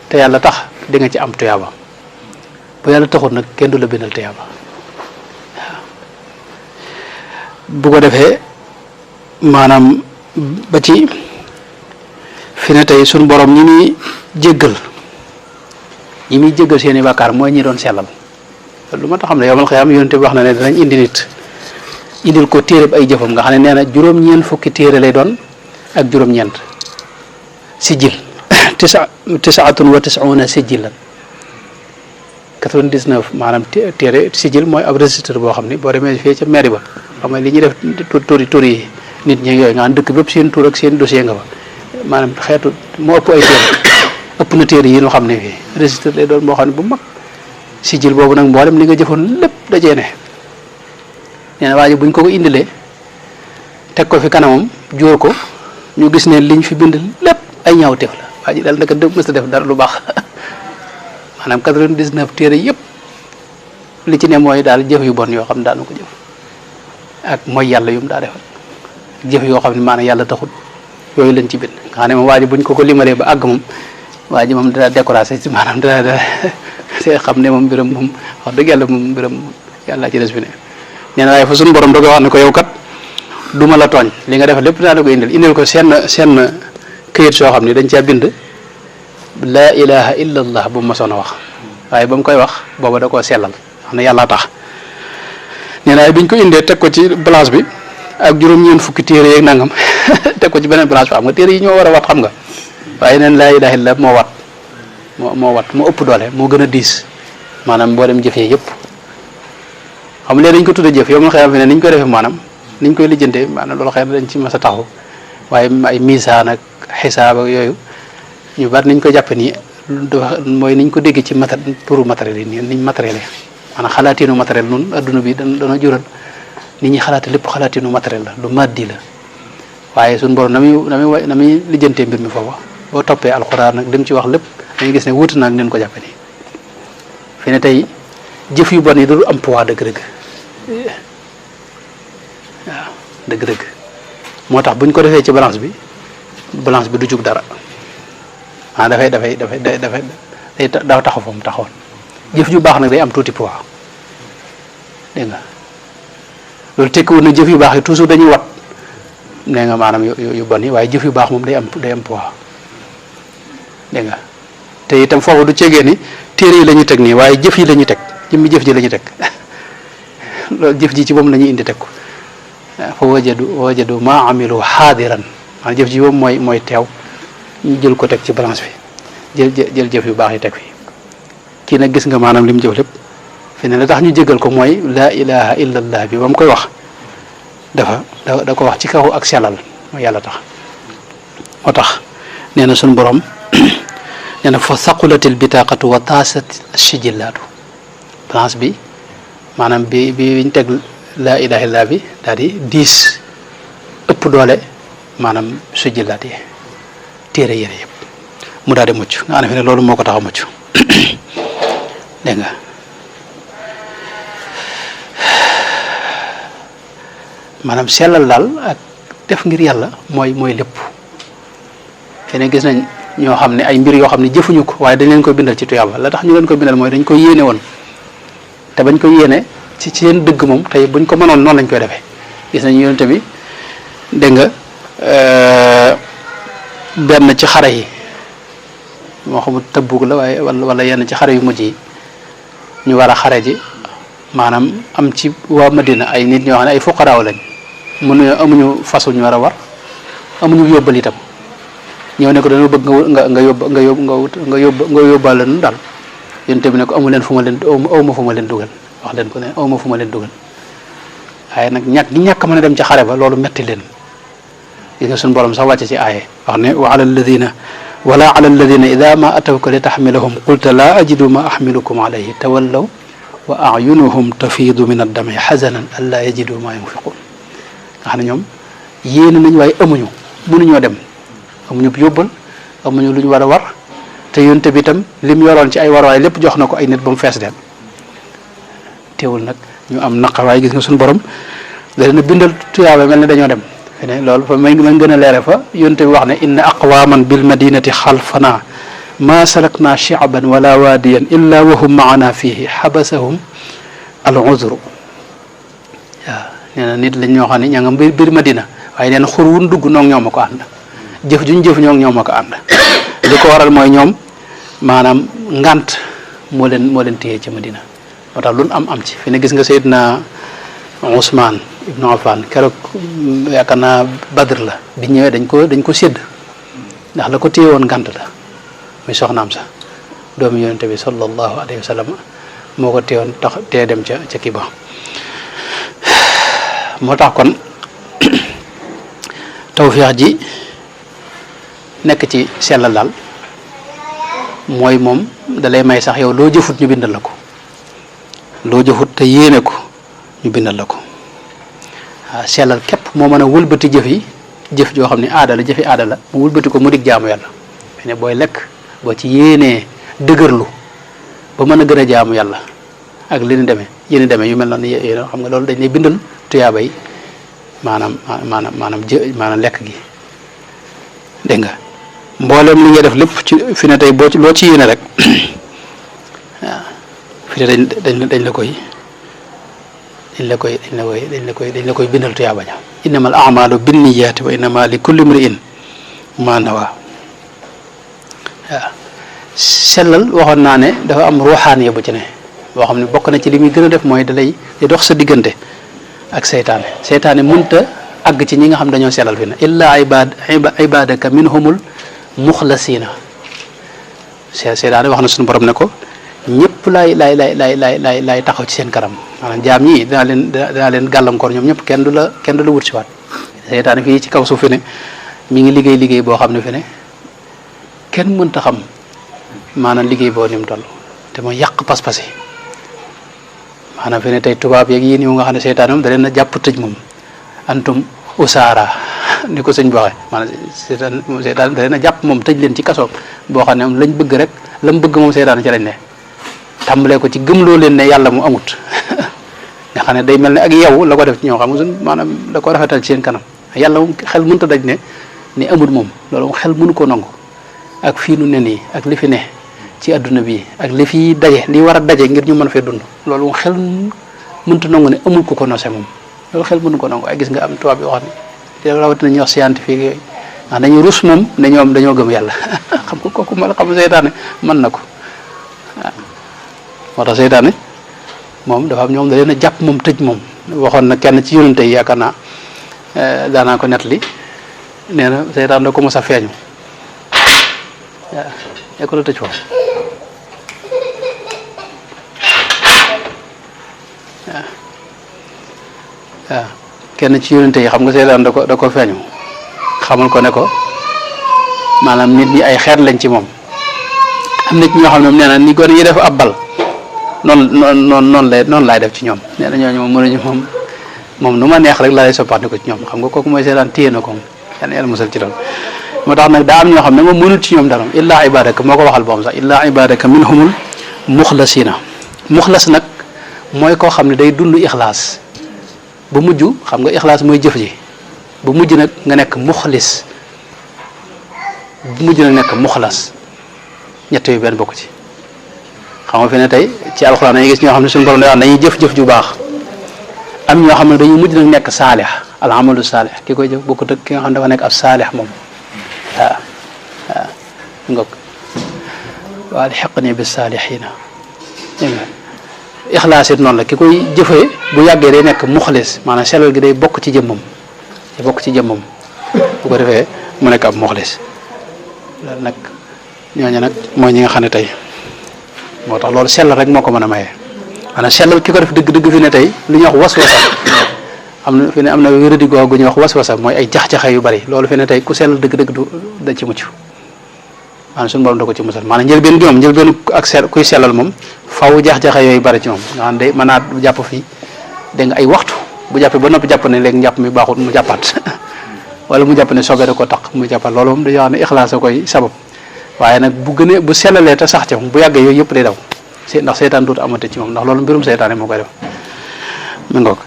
te yàlla tax di nga ci am tuyaaba bu yàlla taxul nag kenn du la bindal tuyaaba waaw bu ko defee maanaam ba ci fi ne tey suñ borom ñi muy jéggal seeni bàkkaar mooy ñi doon sellal lu ma tax xam ne yowmal xiyaam yonente bi wax na ne danañ indi nit indil ko téereb ay jëfam nga xam ne nee na juróom-ñeent fukki téere lay doon ak juróom-ñeent sijil tisaatun wa tisuna sijilan 99 maanaam téere sijil mooy ab registre boo xam ni boo demee fii ca mairie ba xam nga li ñuy def tur yi nit ñi yooyu nga xam dëkk bépp seen tur ak seen dossier nga fa maanaam xeetu moo ëpp ay téere ëpp na téere yi ñu xam ne fii registre lay doon boo xam ne bu mag sijil boobu nag mboolem li nga jëfoon lépp dajee ne nee na waa ji buñ ko indilee teg ko fi kanamam jóor ko ñu gis ne liñ fi bind lépp ay ñaawteef la waa ji daal naka dëgg mës a def dara lu baax maanaam 99 téere yëpp li ci ne mooy daal jëf yu bon yoo xam ne daanu ko jëf ak mooy yàlla yu mu daa defal jëf yoo xam ne maanaam yàlla taxul yooyu lañ ci bind nga xam ne moom waa ji buñ ko limalee ba àgg moom waa ji moom dana découragé ci maanaam dana see xam ne moom mbiram moom wax dëgg yàlla moom mbiram yàlla ci des fi ne nee na waaye fa suñu borom da koy wax ne ko yow kat duma la tooñ li nga def lépp naa la ko indil ko seen këyit soo xam ne dañ caa bind laa ilaha illa allah bu masoon a wax waaye ba mu koy wax booba da koo sellal wax ne yàlla tax nee na biñ ko indee teg ko ci balance bi ak juróom-ñeent fukki téere yeeg nangam teg ko ci beneen balance bi xam nga téere yi ñoo war a wat xam nga waaye neen laa ilaha illa moo wat moo ëpp doole moo gën a diis maanaam boo dem jëfee yëpp xam nga dañ ko tudde jëf yow ma xëy ne niñ koy defee maanaam niñ koy lijjantee maanaam loolu xëy na dañ ci mas a taxaw waaye ay misaan ak xisaab ak yooyu ñu bari niñ ko jàppe nii mooy niñ ko dégg ci turu matériel yi nii niñ matériel yi maanaam xalaatiinu matériel noonu adduna bi dana jural nit ñi xalaate lépp xalaatiinu matériel la lu maddi la waaye suñu borom na muy lijjantee mbir mi foofa boo toppee alxuraan nag dem ci wax lépp dañuy gis ne wuute naag leen ko jàppe nii fi ne tey jëf yu bon yi du am poids dëgg-dëgg waaw dëgg-dëgg moo tax buñ ko defee ci balance bi du jug dara ah dafay daa taxaw fa mu taxawoon jëf ju baax nag day am tuuti poids dégg nga loolu tekkiwul na jëf yu baax yi toujours dañuy wat nee nga maanaam yu bon yi waaye jëf yu baax moom day am poids dégg nga te itam foofu du cegee ni téere yi la ñuy teg nii waaye jëf yi la ñuy teg jëmmi jëf ji la ñuy teg loolu jëf ji ci moom la ñuy indi teg ko fa wajadu ma amilu xaadiran maanaam jëf ji moom mooy teew ñu jël ko teg ci balance bi jël jëf yu baax yi teg fi kii nag gis nga maanaam li mu jëf lépp fi ne la tax ñu jégal ko mooy laa ilaha illallah bi ba mu koy wax da ko wax ci kaw ak sellal mooy yàlla tax moo tax nee na suñu borom nee na fa saqulatil bitaqatu wa taasat sijillaatu balance bi maanaam bi ñu teg laa ilaha illallah bi daal di diis ëpp doole maanaam sijillaat yi téere yére yëpp mu daal di mucc nga xam ne fi ne loolu moo ko tax a mucc dégg nga maanaam sellal daal ak def ngir yàlla mooy lépp fi ne gis nañ ñoo xam ne ay mbir yoo xam ne jëfuñu ko waaye dañ leen ko bindal ci tuyaaba la tax ñu leen ko bindal mooy dañ ko yéene woon te bañ ko yéene ci seen dëgg moom tey buñ ko mënoon noonu lañ koy defee gis nañ yonent bi dégg nga benn ci xare yi moo xamul Tabuk la waaye wala yenn ci xare yu mujj yi ñu war a xare ji maanaam am ci waa Madina ay nit ñoo xam ne ay fuqaraaw lañ amuñu fasul ñu war a war amuñu yóbbal itam ñëw ne ko dañoo bëgg nga yóbbaale nu daal yonent bi ne ko amu leen fu ma leen aw ma fu ma leen dugal wax leen ko ne aw ma fu ma leen dugal waaye nag ñàkk mën a dem ci xare ba loolu metti leen gis nga suñu borom sax wàcce ci aaye wax ne wa ala alladina ida ma atawka li taxmilahum qulta la ajidu ma axmilukum alayhi tawallaw wa ayunuhum tafiidu min addami xazanan an laa yajidu ma yunfiqun nga xam ne ñoom yéene nañ waaye mënuñoo dem amuñu yóbbal amuñu lu ñu war a war te yonent bi itam lim yoroon ci ay warwaay lépp jox na ko ay nit ba mu fees dem teewul nag ñu am naqawaay gis nga suñu borom da leen a bindal tuyaaba mel ne dañoo dem fene loolu fa may gën a leere fa yonent bi wax ne inna aqwaman bil madinati xalfana ma salakna shi'ban wala waadiyan illa wa hum maana fihi xabasahum al uzru waaw nee na nit lañ ñoo xam ne ña nga biir Madina waaye nee na xur wun dugg noog ñoom a ko ànd jëf juñ jëf ñoom a ko ànd li ko waral mooy ñoom maanaam ngant moo leen téye ci Madina moo tax lu am ci fi ne gis nga Seydina Ousmane Ibnu Affan keroog yaakaar naa Badr la bi ñëwee dañ ko sédd ndax la ko téye woon ngant la muy soxnaam sax doomu yonente bi sallallahu alayhi wa sallam moo ko téewoon tax tee dem ca kii ba moo tax kon tawfeex ji nekk ci sellal daal mooy moom dalay may sax yow loo jëfut ñu bindal la ko loo jëfut te yéene ko ñu bindal la ko waaw sellal képp moo mën a wëlbati jëf joo xam ne aada la jëfi aada la mu wëlbati ko mu dig jaamu yàlla fi ne booy lekk boo ci yéenee dëgërlu ba mën a gën a jaamu yàlla ak li ni demee yu mel noonu yéen xam nga loolu dañ lay bindal tuyaaba yi maanaam lekk gi dégg nga mboolem li ngay def lépp ci fi ne tey loo ci yéene rek waaw fi ne dañ la koy bindal tuyaaba ja innamal a'malu binniyaati wa innama li kulli imri'in ma nawa waaw sellal waxoon naa ne dafa am ruuxaaniya bu ci ne boo xam ne bokk na ci li muy gën a def mooy di dox sa diggante ak seytaane mënta àgg ci ñi nga xam dañoo sellal fi ne illa ibadaka minhumul muxlasina seytaane wax na suñu borom ne ko ñëpp laay taxaw ci seen kanam maanaam jaam ñi dinaa leen gàllankoor ñoom ñëpp kenn du la wut si waat seytaane fii ci kaw suuf fi ne mi ngi liggéey boo xam ne fi ne kenn mënta xam maanaam liggéey boo ni mu toll te mooy yàq pas-pas yi maanaam fi ne tey tubaab yeeg yéen yow nga xam ne seytaane moom da leen a jàpp tëj moom antum usaara ni ko sëñ bi waxee maanaam seytaane da leen a jàpp moom tëj leen ci kaso boo xam ne moom lañ bëgg rek la mu bëgg moom seytaane ci lañ ne tàmbalee ko ci gëmloo leen ne yàlla mu amut nga xam ne day mel ne ak yow la ko def ci ñoo xam ne maanaam da ko rafetal ci seen kanam yàlla moom xel mënut a daj ne amut moom loolu moom xel mënu ko nangu ak fii nu ne nii ak li fi ne ci adduna bi ak li fi daje li war a daje ngir ñu mën fee dund loolu moom xel mënut a nangu ne amul ku ko nosé moom loolu xel mënu ko nangu ay gis nga am tubaab yoo xam ne rawatina ñuy wax scientifique yooyu ndax dañuy rus moom ne ñoom dañoo gëm yàlla xam nga kooku ma la xam seytaane mën na ko waaw moo tax seytaane moom dafa am ñoom da leen a jàpp moom tëj moom waxoon na kenn ci yonente yi yaakaar naa daanaa ko nettali nee na seytaan da ko mos a feeñu waaw. これとちょ waaw kenn ci yonente yi xam nga seytaan da ko feeñu xamal ko ne ko maanaam nit ñi ay xeet lañ ci moom am nit ñoo xam ne nee na ni gone yi def ab bal noonu laay def ci ñoom nee na ñooñu moom mënuñu moom nu ma neex rek laa lay soppaat ko ci ñoom xam nga kooku mooy seytaan téye na ko yàlla musal ci loolu moo tax nag daa am ñoo xam ne moom mënut ci ñoom dara illaa ibadaka moo ko waxal boom sax illaa ibadaka minhumul muxlasina muxlas nag mooy koo xam ne day dund ixlaas bu mujj xam nga ixlaas mooy jëf ji bu mujj nag nga nekk muxlis bu mujj nag nekk muxlas ñett yu benn bokk ci xam nga fi ne tey ci alxuraan dañuy gis ñoo xam ne suñu borom day wax dañuy jëf ju baax am ñoo xam ne dañuy mujj nag nekk saalix al amalu saalix ki koy jëf bokkut ak ki nga xam ne dafa nekk ab saalix moom waaw ngok wa alhiqni bis saalihiina ixlaas it noonu la ki koy jëfee bu yàggee day nekk muxlis maanaam sellal gi day bokk ci jëmmam bu ko defee mu nekk ab muxlis loolu nag ñooñu nag mooy ñi nga xam ne tey moo tax loolu sellal rek moo ko mën a maye maanaam sellal ki ko def dëgg-dëgg fi ne tey lu ñuy wax waswasa am na wéradi googu gu ñuy wax waswasa mooy ay jax-jaxe yu bari loolu fi ne tey ku sellal dëgg-dëgg du da ci mucc maanaam suñu borom da ko ci musal maanaam njëlbeen gi moom njëlbeenu ak kuy sellal moom faw jax-jaxe yooyu bari ci moom nga xam day mën naa jàpp fii dégg nga ay waxtu bu jàppee ba noppi jàpp ne léegi njàpp mi baaxul mu jàppaat wala mu jàpp ne soobee da ko tax mu jàppaat loolu moom dañoo xam ne ixlaas a koy sabab waaye nag bu sellalee te sax ca moom bu yàggee yooyu yëpp day daw ndax seytaan dootu amate ci moom ndax loolu mbirum seytaane moo koy def mu ngoog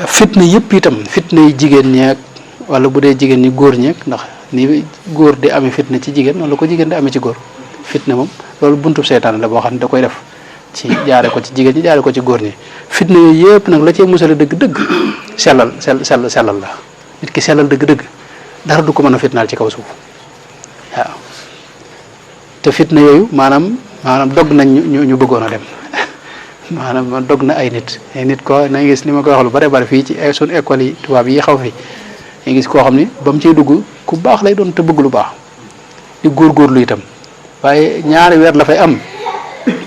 fitna yëpp itam fitna yi jigéen ñeeg wala bu dee jigéen ñi góor ñeeg ndax ni góor di amee fitna ci jigéen noonu la ko jigéen di amee ci góor fitna moom loolu buntub seytaane la boo xam ne da koy def ci jaare ko ci jigéen ñi jaare ko ci góor ñi fitna yooyu yëpp nag la cee musale dëgg-dëgg sellal la nit ki sellal dëgg-dëgg dara du ko mën a fitnaal ci kaw suuf waaw te fitna yooyu maanaam dog nañ ñu bëggoon a dem maanaam dog na ay nit ko na gis li ma koy wax lu bare bare fii ci suñu école yi tubaab yi xaw fi nga gis koo xam ni ba mu ciy dugg ku baax lay doon te bëgg lu baax di góorgóorlu itam waaye ñaari weer la fay am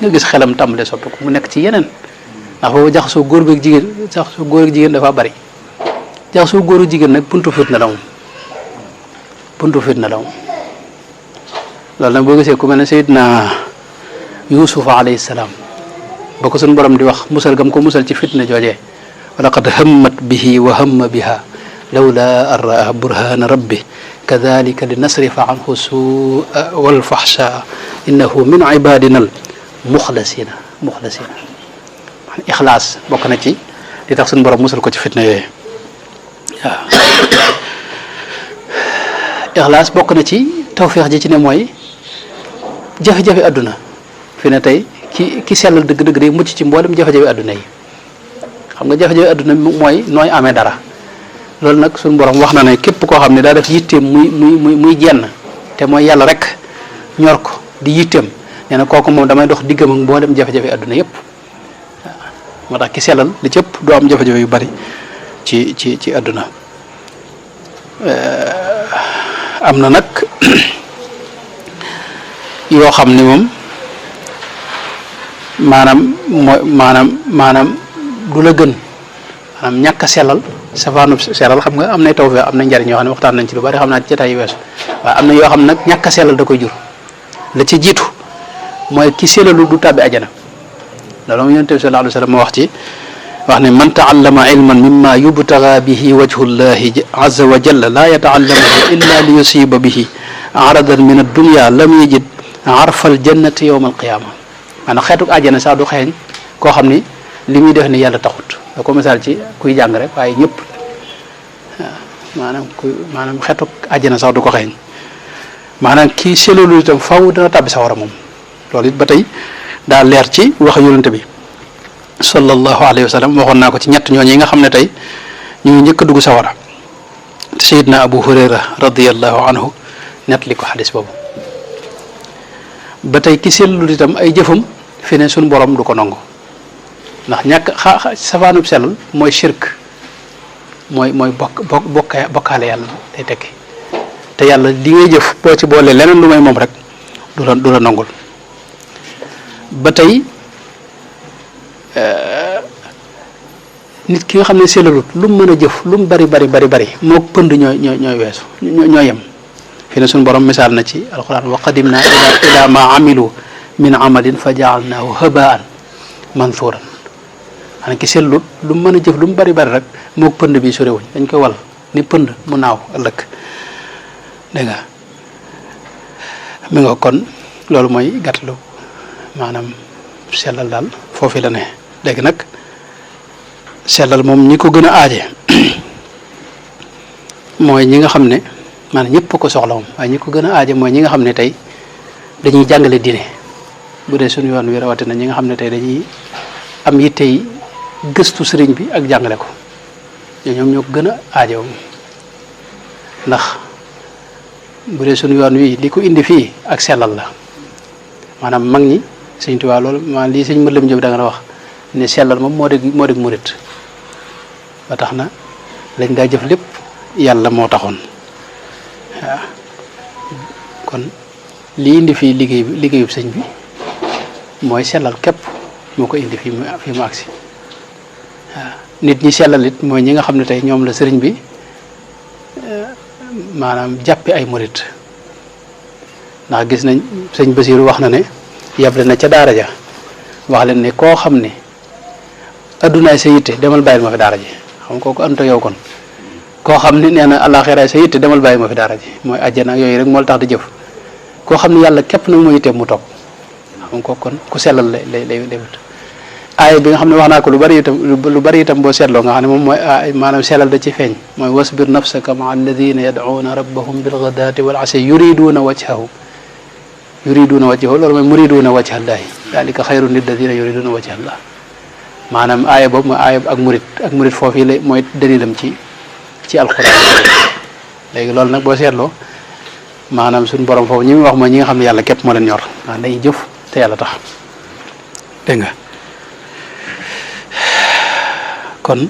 nga gis xelam tàmbalee soppiku mu nekk ci yeneen ndax boobu jaxasoo góor ak jigéen dafa bari jaxasoo góoru jigéen nag buntu fitna la moom loolu nag boo gisee ku mel ne Seydina Yuusuf alayhi salaam ba ko suñu borom di wax musal gam ko musal ci fitna joojee wa laqad hammat bihi wa hamma biha lawla an raa burhana rabbi kadalika li nasrifa anhu suua walfaxsha innahu min ibadina al muxlasina ixlaas bokk na ci li tax suñu borom musal ko ci fitna yooyu waaw ixlaas bokk na ci tawféex ji ci ne mooy jafe-jafe adduna fi ne tey ki sellal dëgg-dëgg day mucc ci mboolem jafe-jafe adduna yi xam nga jafe-jafe adduna mooy nooy amee dara loolu nag suñu borom wax na ne képp koo xam ne daa def yitteem muy jenn te mooy yàlla rek ñor ko di yitteem nee na kooku moom damay dox diggam ak mboolem jafe-jafe adduna yëpp waaw moo tax ki sellal li ci ëpp doo am jafe-jafe yu bari ci adduna am na nag yoo xam ni moom maanaam du la gën maanaam ñàkk a sellal safaanu sellal xam nga am na tawfeex am na njariñ yoo xam ne waxtaan nañ ci lu bari xam naa ci jotaay yu weesu waaye am na yoo xam ne nag ñàkk a sellal da koy jur la ci jiitu mooy ki sellalu du tàbbi ajana loolu moom yonent bi sallallahu alayhi wa sallam wax ne man taallama ilman mimma yubtaga bihi wajhu llahi azza wa jalla la yataallamuhu illa li yusiba bihi aradan min addunya lam yajid arfal jannati yawma alqiyama maanaam xeetuk àjjana sax du xeeñ koo xam ni li muy def ni yàlla taxut da ko misaal ci kuy jàng rek waaye ñëpp waaw maanaam xeetuk àjjana sax du ko xeeñ maanaam kii selolu itam faw dana tàbbi sawara moom loolu it ba tey daa leer ci wax yonente bi sallallahu alayhi wa sallam waxoon naa ko ci ñett ñooñu yi nga xam ne tey ñu ngi njëkk a dugg sawara te Seydina Abu Hurayra radiyallahu anhu nett li ko xadis boobu ba tey ki sellul itam ay jëfam fi ne suñu borom du ko nangu ndax ñàkk safaanub sellal mooy shirk mooy bokkaale yàlla day tekki te yàlla li ngay jëf boo ci boole leneen lu may moom rek du la nangul ba tey nit ki nga xam ne sellalut lu mu mën a jëf lu mu bari moo pënd ñooy weesu ñoo yem fi ne suñu borom misaal na ci alquran wa qadimna ila ma amilu min amalin fa jaalnaahu habaan mansuuran xanaa ki sellut lu mu mën a jëf lu mu bari rek moo pënd bi sorewuñ dañ koy wal ni pënd mu naaw ëllëg dégg nga mi nga kon loolu mooy gàttalu maanaam sellal daal foofu la ne léegi nag sellal moom ñi ko gën a aaje mooy ñi nga xam ne maanaam ñëpp ko soxla moom waaye ñi ko gën a aaje mooy ñi nga xam ne tey dañuy jàngale diine bu dee suñu yoon wi rawatina ñi nga xam ne tey dañuy am yittey gëstu sëriñ bi ak jàngale ko ñoom ñoo ko gën a aaje moom ndax bu dee suñu yoon wi li ko indi fii ak sellal la maanaam mag ñi sëñ Tuubaa loolu maanaam lii sëñ Mërlem Jóob da nga wax ne sellal moom moo di murit ba tax na lañ daa jëf lépp yàlla moo taxoon waaw kon li indi fii liggéeyub sëñ bi mooy sellal képp moo ko indi fii mu agsi waaw nit ñi sellal it mooy ñi nga xam ne tey ñoom la sëriñ bi maanaam jàppe ay murit ndax gis nañ sëñ Basiiru wax na ne yable na ca daara ja wax leen ne koo xam ne addunaay sa yitte demal bàyyil ma fi daara ji xam nga kooku anta yow kon koo xam ne nee na àllaaxiraay sa yitte demal bàyyil ma fi daara ji mooy àjjana yooyu rek moo la tax di jëf koo xam ne yàlla képp nag moo yitte mu topp xam nga kooku kon ku sellal lay wut aaya bi nga xam ne wax naa ko lu bari itam boo seetloo nga xam ne moom mooy maanaam sellal da ci feeñ mooy wasbir nafsaka maa alladina yad'uuna rabbahum bilghadaati wal ashi yuriduuna wajhahu loolu mooy muriduuna wajha llahi dalika xayru lilladina yuriduuna wajha llah maanaam aaya boobu mooy aaya ak murit foofu yi la mooy dalilam ci alxuraan léegi loolu nag boo seetloo maanaam suñu borom foofu ñi muy wax mooy ñi nga xam ne yàlla képp moo leen ñor waaw dañuy jëf te yàlla tax dégg nga kon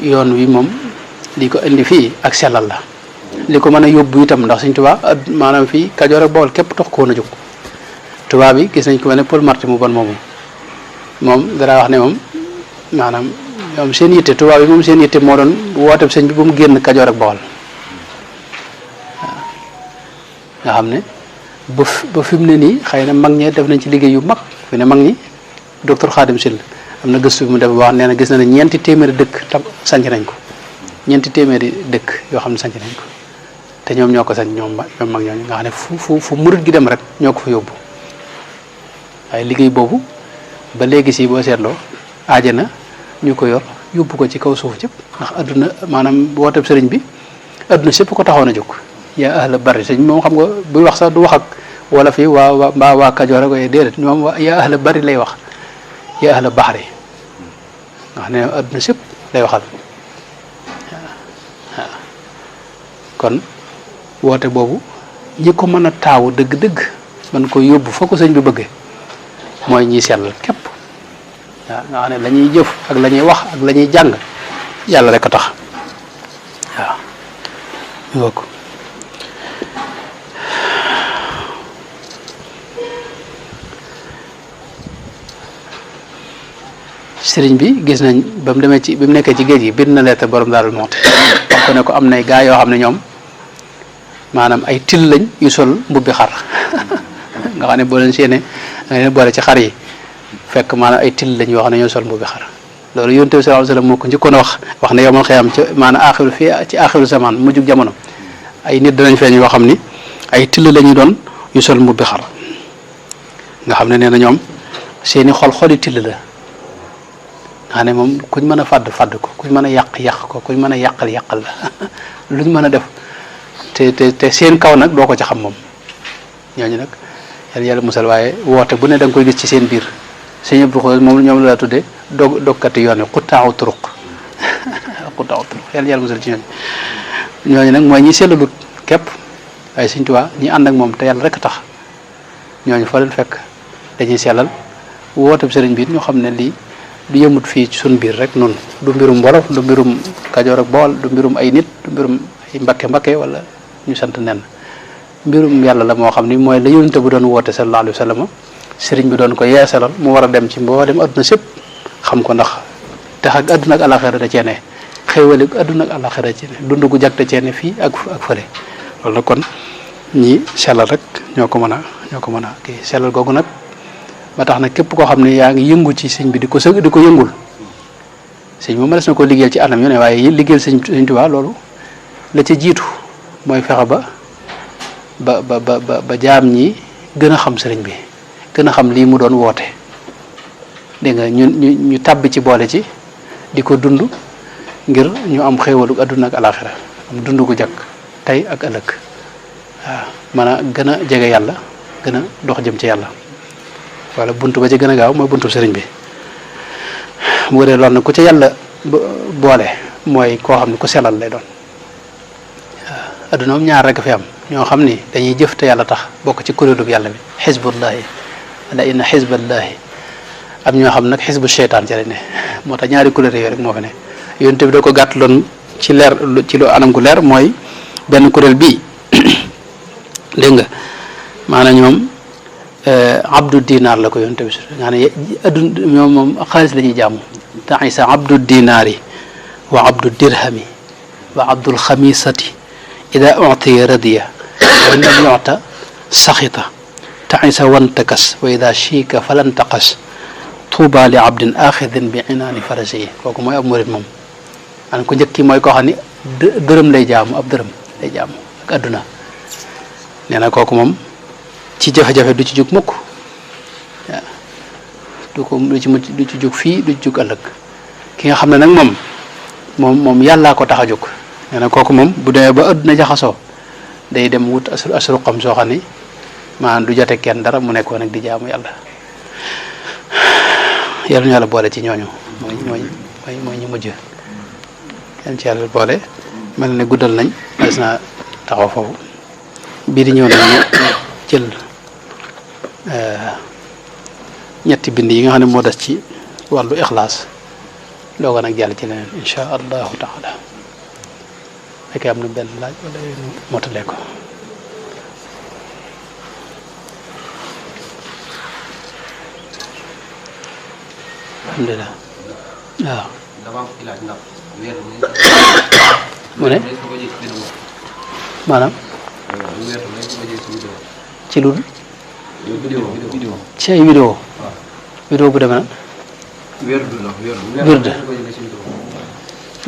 yoon wi moom li ko indi fii ak sellal la li ko mën a yóbbu itam ndax Sëñ Tuubaa maanaam fii Kajoor ak Bawol képp tax ko woon a jóg tubaab bi gis nañ ko mel ne Paul Marty mu bon moomu moom dara wax ne moom maanaam ñoom seen yitte tubaab yi moom seen yitte moo doon woote sëñ bi bu mu génn Kajoor ak Bawol waaw nga xam ne ba fi mu ne nii xëy na mag ñee def nañ ci liggéey yu mag fi ne mag ñi docteur Khadim Sill am na gëstu bi mu def wax nee na gis na ne 4 téeméeri dëkk tam sanc nañ ko 4 téeméeri dëkk yoo xam ne sanc nañ ko te ñoom ñoo ko sanc ñoom mag ñooñu nga xam ne fu murit gi dem rek ñoo ko fa yóbbu waaye liggéey boobu ba léegi si boo seetloo aaje na ñu ko yor yóbbu ko ci kaw suuf jëpp ndax adduna maanaam wooteeb sëriñ bi adduna sépp ko taxoon a jóg yaa ahla bari sëñ moom xam nga buy wax sax du wax ak wala fii waa Kajoor ak waaye déedéet moom yaa ahla bari lay wax yaa ahla baxri nga xam ne adduna sépp lay waxal waaw kon woote boobu ñi ko mën a taawu dëgg-dëgg man ko yóbbu fa ko sëñ bi bëggee mooy ñiy sellal képp waaw nga xam ne la ñuy jëf ak la ñuy wax ak la ñuy jàng yàlla rek a tax waaw ngoo ko sëriñ bi gis nañ ba mu demee ci bi mu nekkee ci géej gi bind na lettre borom Daaru Muxti wax ko ne ko am nay gaa yoo xam ne ñoom maanaam ay til lañ yu sol mbubbi xar nga xam ne boo leen séenee nga leen boole ci xar yi fekk maanaam ay til lañ yoo xam ne ñoo sol mbubbi xar loolu yonent bi sallallahu alayhi wasallam moo ko njëkkoon a wax ne yow man xëyam ci maanaam aaxiru fii ci aaxiru zaman mujjug jamono ay nit danañ feeñ yoo xam ni ay till la ñu doon yu sol mbubbi xar nga xam ne nee na ñoom seeni xoli till la nga xam ne moom kuñ mën a fàdd ko kuñ mën a yàq ko kuñ mën a yàqal la luñ mën a def te seen kaw nag doo ko ci xam moom ñooñu nag yàlla musal waaye woote bu ne da nga koy gis ci seen biir sëñ Abdou Khoudoss moom ñoom la tuddee doggati yoon wi xuttaaw turuq yàlla musal ci ñooñu nag mooy ñi sellalut képp waaye Sëñ Tuubaa ñi ànd ak moom te yàlla rek tax ñooñu fa leen fekk dañuy sellal woote sëriñ bi ñu xam ne lii du yëmut fii ci suñ biir rek noonu du mbirum wolof du mbirum Kajoor ak Bawol du mbirum ay nit du mbirum ay mbakke wala ñu sant nen mbirum yàlla la moo xam ni mooy la yonent bu doon woote sallallahu alayhi wa sallam sëriñ bi doon ko yeesalal mu war a dem ci mboolem adduna sépp xam ko ndax tax ak àdduna ak àllaxira da cee ne xéewali àdduna ak àllaxira da cee ne dund gu jag da cee ne fii ak fële loolu nag kon ñi sellal rek ñoo ko mën a kii sellal googu nag ba tax na képp koo xam ne yaa ngi yëngu ci sëñ bi di ko yëngul sëñ moom mënees na ko liggéeyal ci anam yu ne waaye liggéeyal sëñ Tuubaa loolu la ca jiitu mooy fexe ba jaam ñi gën a xam sëriñ bi gën a xam lii mu doon woote dégg nga ñu tàbbi ci boole ci di ko dund ngir ñu am xéewalu àdduna ak alaxira am dund gu jàkk tey ak ëllëg waaw mën a gën a jege yàlla gën a dox jëm ci yàlla wala buntu ba ci gën a gaaw mooy buntu sëriñ bi bu ko dee loolu nag ku ca yàlla boole mooy koo xam ne ku sellal lay doon waaw adduna moom ñaar rek fi am ñoo xam ni dañuy jëf te yàlla tax bokk ci kuréelub yàlla bi xisbullahi ala inna xisballahi am ñoo xam nag xisbu seytaan ci lañ ne moo tax ñaari kuréel yooyu rek moo fi ne yonent bi da ko gàtt loon ci leer ci lu anam gu leer mooy benn kuréel bii dégg nga maanaam ñoom abdu dinaar la ko yonent bi nga xam ne adduna ñoom moom xaalis la ñuy jaamu te isa abdu dinaari wa abdu dirhami wa abdul xamisati ida utiya radiya wa in lam yuta saxita te isa wantakas wa ida chiika falantaqas tuuba li abdin axidin bi inaani farasi yi kooku mooy ab murit moom maanaam ku njëkk ki mooy koo xam ne dërëm lay jaamu ab dërëm lay jaamu ak adduna nee na kooku moom ci jafe-jafe du ci jug mukk waaw du ci jug fii du ci jug ëllëg ki nga xam ne nag moom yàllaa ko tax a jóg nee na kooku moom bu demee ba adduna jaxasoo day dem wut asruqam soo xam ni maanaam du jote kenn dara mu nekkoon nag di jaamu yàlla yàlla ñu yàlla boole ci ñooñu mooy ñu mujj yan ci yàlla boole mel ne guddal nañ des naa taxaw foofu bii di ñëw nañu jël ñetti bind yi nga xam ne moo des ci wàllu ixlaas dooga nag jàll ci leneen insha allahu taala fekkee am na benn laaj wala motalee ko alhamdulilah waaw mu ne maanaam ci lu ci ay vidéo bu demee nag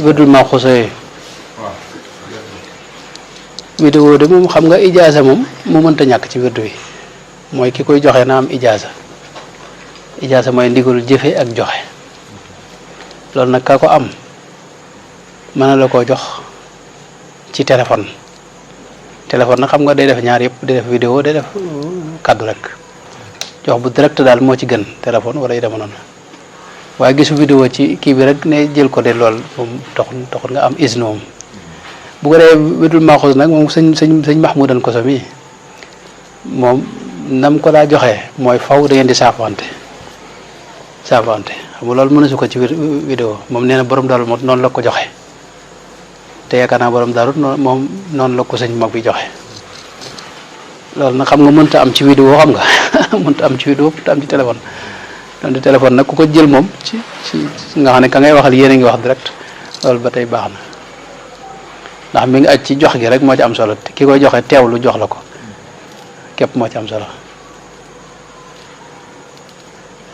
wérdul ma xosee vidéo de moom xam nga ijaasa moom mu mënta ñàkk ci wérdu wi mooy ki koy joxe na am ijaasa mooy ndigalul jëfe ak joxe loolu nag ka ko am mën na la koo jox ci téléphone nag xam nga day def ñaar yëpp day def vidéo day def kaddu rek jox bu direct daal moo ci gën téléphone wala yu dema noonu waaye gisu vidéo ci kii bi rek ne jël ko de lool moom taxul nga am isne moom bu ko dee wetul maaxus nag moom sëñ Mahmoudan Koso mi moom nam ko daa joxee mooy faw da ngeen di saafante xam nga loolu mënu su ko ci vidéo moom nee na borom daal moom noonu la ko joxe te yaakaar naa borom daarut moom noonu la ko sëñ mag bi joxe loolu nag xam nga mënta am ci vidéo xam nga mënta am ci vidéo mënta am ci téléphone donc di téléphone nag ku ko jël moom ci nga xam ne ka ngay waxal yéen a ngi wax direct loolu ba tey baax na ndax mi ngi aj ci jox gi rek moo ci am solo ki koy joxe teewlu jox la ko képp moo ci am solo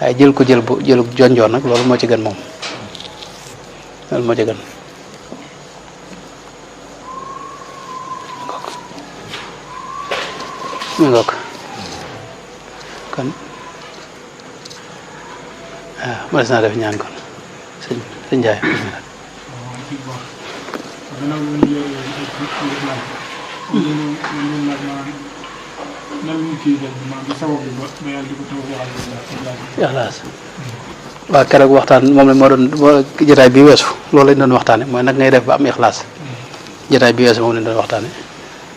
waaye jël ko jëlu jonjoon nag loolu moo ci gën moom loolu moo ci gën mi ngoog kon waaw ma des naa def ñaan kon sëñ Njaay ixlaas waaw keroog waxtaan moom la moo doon jotaay bi weesu loolu lañ doon waxtaane mooy nag ngay def ba am ixlaas jotaay bi weesu moom lañ doon waxtaane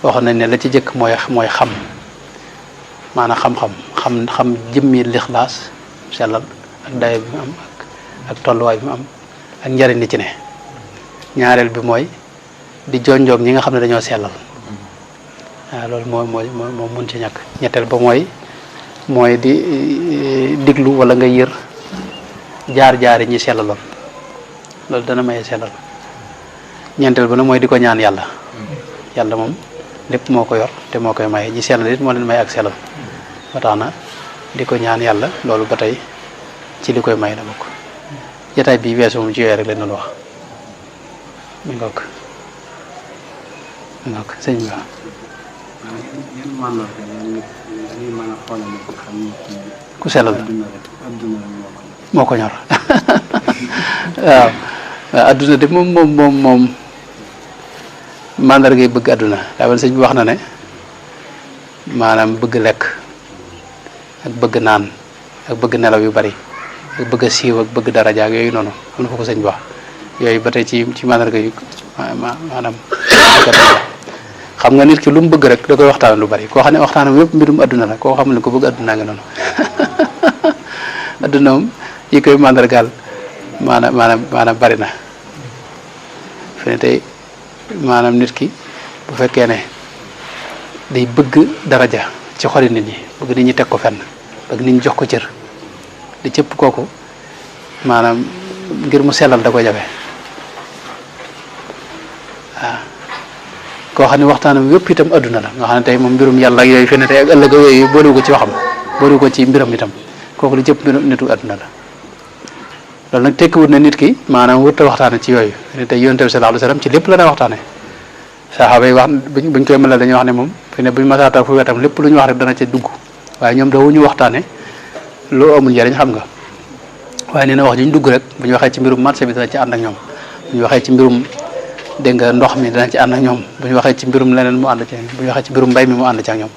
waxoon nañ ne la ci jëkk mooy xam maanaam xam jëmmi lixlaas sellal ak daye bi mu am ak tolluwaay bi mu am ak njariñ li ci ne ñaareel bi mooy di jonjoog ñi nga xam ne dañoo sellal waaw loolu moo mun ci ñàkk ñetteel ba mooy di diglu wala nga yër jaar-jaari ñi sellaloon loolu dana maye sellal ñeenteel ba nag mooy di ko ñaan yàlla yàlla moom lépp moo ko yor te moo koy maye ñi sellal it moo leen may ak sellal ba tax na di ko ñaan yàlla loolu ba tey ci li koy may la bokk jataay bii weesu moom ci yooyu rek leen doon wax mi ngoog sëñ bi ku sellal moo ko ñor waaw adduna de moom mandarga yi bëgg adduna daa mel sëñ bi wax na ne maanaam bëgg lekk ak bëgg naan ak bëgg nelaw yu bari ak bëgg a siiw ak bëgg daraja ak yooyu noonu am na fa ko sëñ bi wax yooyu ba tey ci mandarga yu maanaam xam nga nit ki lu mu bëgg rek da koy waxtaan lu bari koo xam ne waxtaanam yëpp mbirum adduna la koo xam ne ko bëgg adduna nga noonu adduna moom yi koy mandargaal maanaam bari na fi ne tey maanaam nit ki bu fekkee ne day bëgg daraja ci xoli nit ñi bëgg nit ñi teg ko fenn bëgg nit ñi jox ko cër di cëpp kooku maanaam ngir mu sellal da koy jafe waaw koo xam ne waxtaanam yëpp itam adduna la nga xam ne tey moom mbirum yàlla ak yooyu fi ne tey ak ëllëg yooyu boolewu ko ci waxam boolewu ko ci mbiram itam kooku li cëpp mbirum nitu adduna la loolu nag tekkiwut na nit ki maanaam wërta waxtaane ci yooyu fi ne tey yonent bi sallallahu alayhi wasallam ci lépp la daa waxtaane saxaaba yi wax buñ koy mënal dañuy wax ne moom fi ne buñ masaata fu wetam lépp lu ñu wax rek dana ca dugg waaye ñoom dawuñu waxtaane loo amul njariñ xam nga waaye nee na wax juñ dugg rek bu ñu waxee ci mbirum marché bi dana ci ànd ak ñoom bu ñu waxee ci mbirum dégg nga ndox mi dana ci ànd ak ñoom bu ñu waxee ci mbirum leneen mu ànd ci bu ñu waxee ci mbirum mbay mi mu ànd ci ak ñoom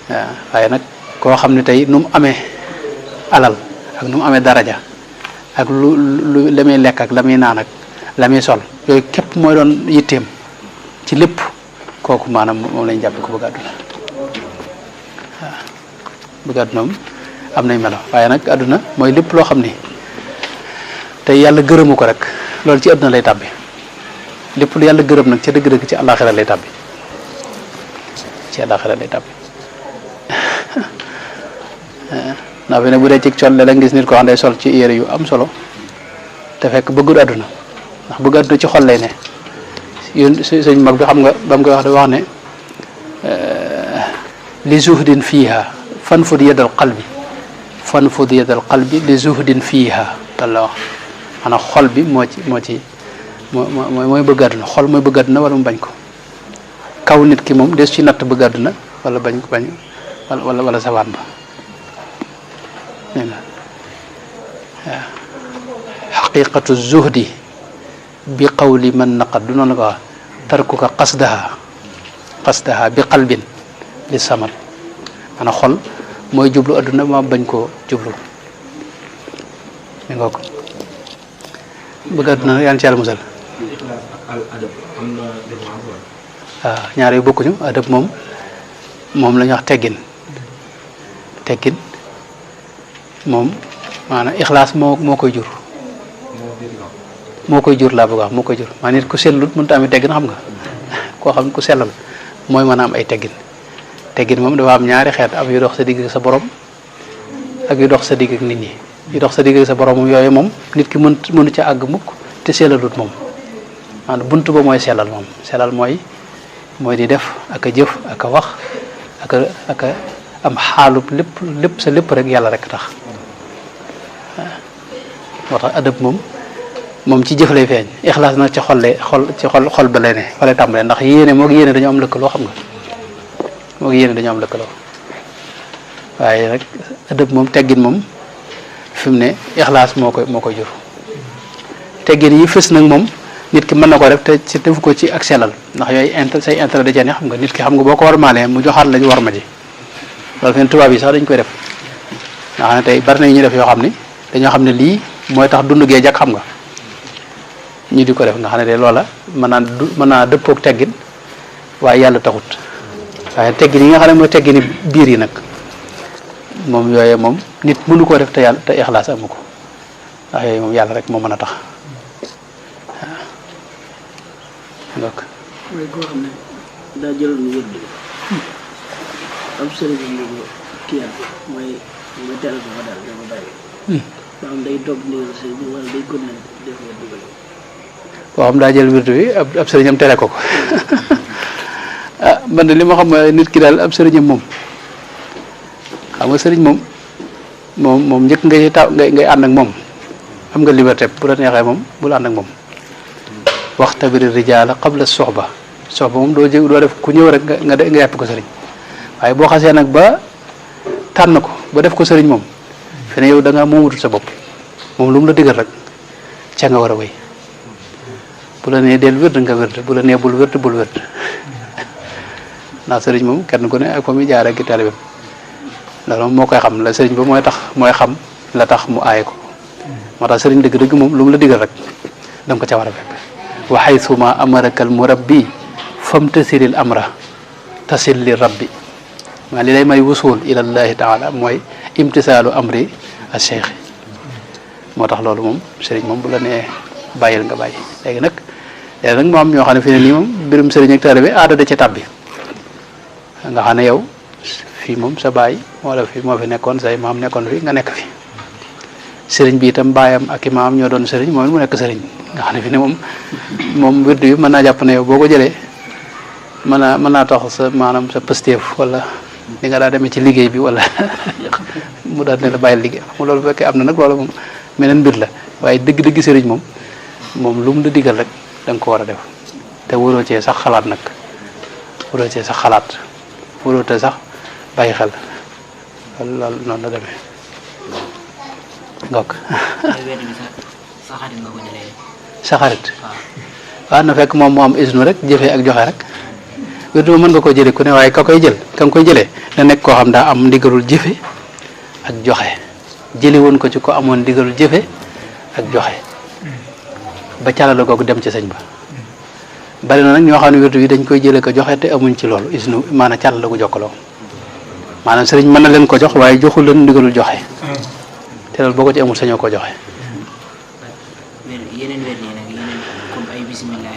waaw waaye nag koo xam ne tey nu mu amee alal ak nu mu amee daraja ak lu la muy lekk ak la muy naan ak la muy sol yooyu képp mooy doon yitteem ci lépp kooku maanaam moom lañ jàppe ko bëgg àdduna waaw bëgg àdduna moom am nañ melo waaye nag àdduna mooy lépp loo xam ni tey yàlla gërëmu ko rek loolu ci àdduna lay tàbbi lépp lu yàlla gërëm nag ca dëgg-dëgg ci àllaaxira lay tàbbi ci àllaaxira lay tàbbi ndax fi ne bu dee ci col la gis nit ko xam day sol ci yére yu am solo te fekk bëggul àdduna ndax bëgg àdduna ci xol lay ne yéen sëñ mag bi xam nga ba mu koy wax da wax ne li zuhdin fiiha fanfud yadal qalbi li zuhdin fiiha tal la wax maanaam xol bi mooy bëgg àdduna xol mooy bëgg àdduna wala mu bañ ko kaw nit ki moom des ci natt bëgg àdduna wala bañ wala sawaan ba waaw xaqiqatu zuhdi bi qawli man naqad du noonu la ko wax tarkuka qasdaha bi qalbin li samat maanaam xol mooy jublu adduna ma bañ koo jublu mi nga ko bëgg adduna nag yaan ci yàlla musal waaw ñaar yu bokkuñu adab moom la ñuy wax teggin moom maanaam ixlaas moo koy jur laa bëgg a wax moo koy jur maa nit ku sellut mënut a am teggin xam nga koo xam ne ku sellal mooy mën a am ay teggin moom dafa am ñaari xeet am yu dox sa digg ak sa borom ak yu dox sa digg ak nit ñi yu dox sa digg ak sa borom moom yooyu moom nit ki mënu ca àgg mukk te sellalut moom maanaam buntu ba mooy sellal moom sellal mooy di def ak a jëf ak a wax ak a am xaalub lépp sa lépp rek yàlla rek tax moo tax adab moom ci jëf lay feeñ ixlaas nag ci xol ba lay ne fa lay tàmbalee ndax yéene dañoo am lëkkaloo xam nga moo yéene dañoo am lëkkaloo waaye nag adab moom teggin moom fi mu ne ixlaas moo koy jur teggin yi fës nag moom nit ki mën na ko def te ci def ko ci ak sellal ndax yooyu say intérêt da cee ne xam nga nit ki xam nga boo ko war maalee mu joxaat la ñu war ma ji loolu fi ne tubaab yi sax dañ koy def nga xam ne tey bari na yu ñu def yoo xam ni dañoo xam ne lii mooy tax dund gee jag xam nga ñu di ko def nga xam ne de loola mën naa dëppook teggin waaye yàlla taxut waaye teggin yi nga xam ne mooy teggini biir yi nag moom yooyu moom nit mënu koo def te yàlla te ixlaas amu ko ndax yooyu moom yàlla rek moo mën a tax waaw. mooy koo xam ne daa jëloon wér bi am sëriñ bi kii mooy teel ko fa daal dama bàyyi ba am day topp ndigal sëriñ bi wala day continuer def nga dugal boo xam daa jël wirdu bi ab sëriñam tere ko ah man de li ma xam mooy nit ki daal ab sëriñam moom xam nga sëriñ moom njëkk ngay ngay ànd ak moom am nga liberté bu la neexee moom bul ànd ak moom waxtabiri rijaala qabla soxba moom doo def ku ñëw rek nga yàpp ko sëriñ waaye boo xasee nag ba tànn ko ba def ko sëriñ moom fi ne yow da ngaa moomutul sa bopp moom lu mu la digal rek ca nga war a wéy bu la nee del wërd nga wërd bu la nee bul wërd ndax sëriñ moom kenn ku ne ak fa muy jaar ak taalibeem loolu moom moo koy xam la sëriñ ba mooy xam la tax mu aaye ko moo tax sëriñ dëgg-dëgg moom lu mu la digal rek danga ko ca war a fekk wa haythuma amaraka al murabbi famtasiril amra tasil li rabbi maa li lay may wusul ila llahi taala mooy imtisaalu amri al cheikh moo tax loolu moom sëriñ moom bu la nee bàyyil nga bàyyi léegi nag moo am ñoo xam ne fi ne nii moom mbirum sëriñ ak taalibe aada da ci tàbbi nga xam ne yow fii moom sa baay wala fii moo fi nekkoon say maam nekkoon fi nga nekk fi sëriñ bi itam baayam ak i maam ñoo doon sëriñ moom mu nekk sëriñ nga xam ne fi ne moom wirdu bi mën naa jàpp ne yow boo ko jëlee mën naa tax sa maanaam sa pësteef wala li nga daa demee ci liggéey bi wala mu daal ne la bàyyil liggéey xam loolu bu fekkee am na nag loolu moom meneen mbir la waaye dëgg-dëgg sëriñ moom lu mu la digal rek da nga ko war a def te waroo cee sax xalaat nag waroo cee sax xalaat waroo te sax bàyyi xel loolu noonu la demee ngok sa xarit waaw na fekk moom mu am isnu rek jëfee ak joxe rek wirdu mën nga koo jëlee ku ne waaye ka koy jëlee na nekk koo xam daa am ndigalul jëfe ak joxe jëli woon ko ci ko amoon ndigalul jëfe ak joxe ba calala googu dem ci sëñ ba bari na nag ñoo xam ne wirdu yi dañ koy jëlee ko joxe te amuñ ci loolu isnu maanaam calala gu jokkaloo maanaam sëriñ mën na leen ko jox waaye joxul leen ndigalul joxe te loolu boo ko ci amul sañoo ko joxe. yeneen wér yi nag yeneen comme ay bisimilah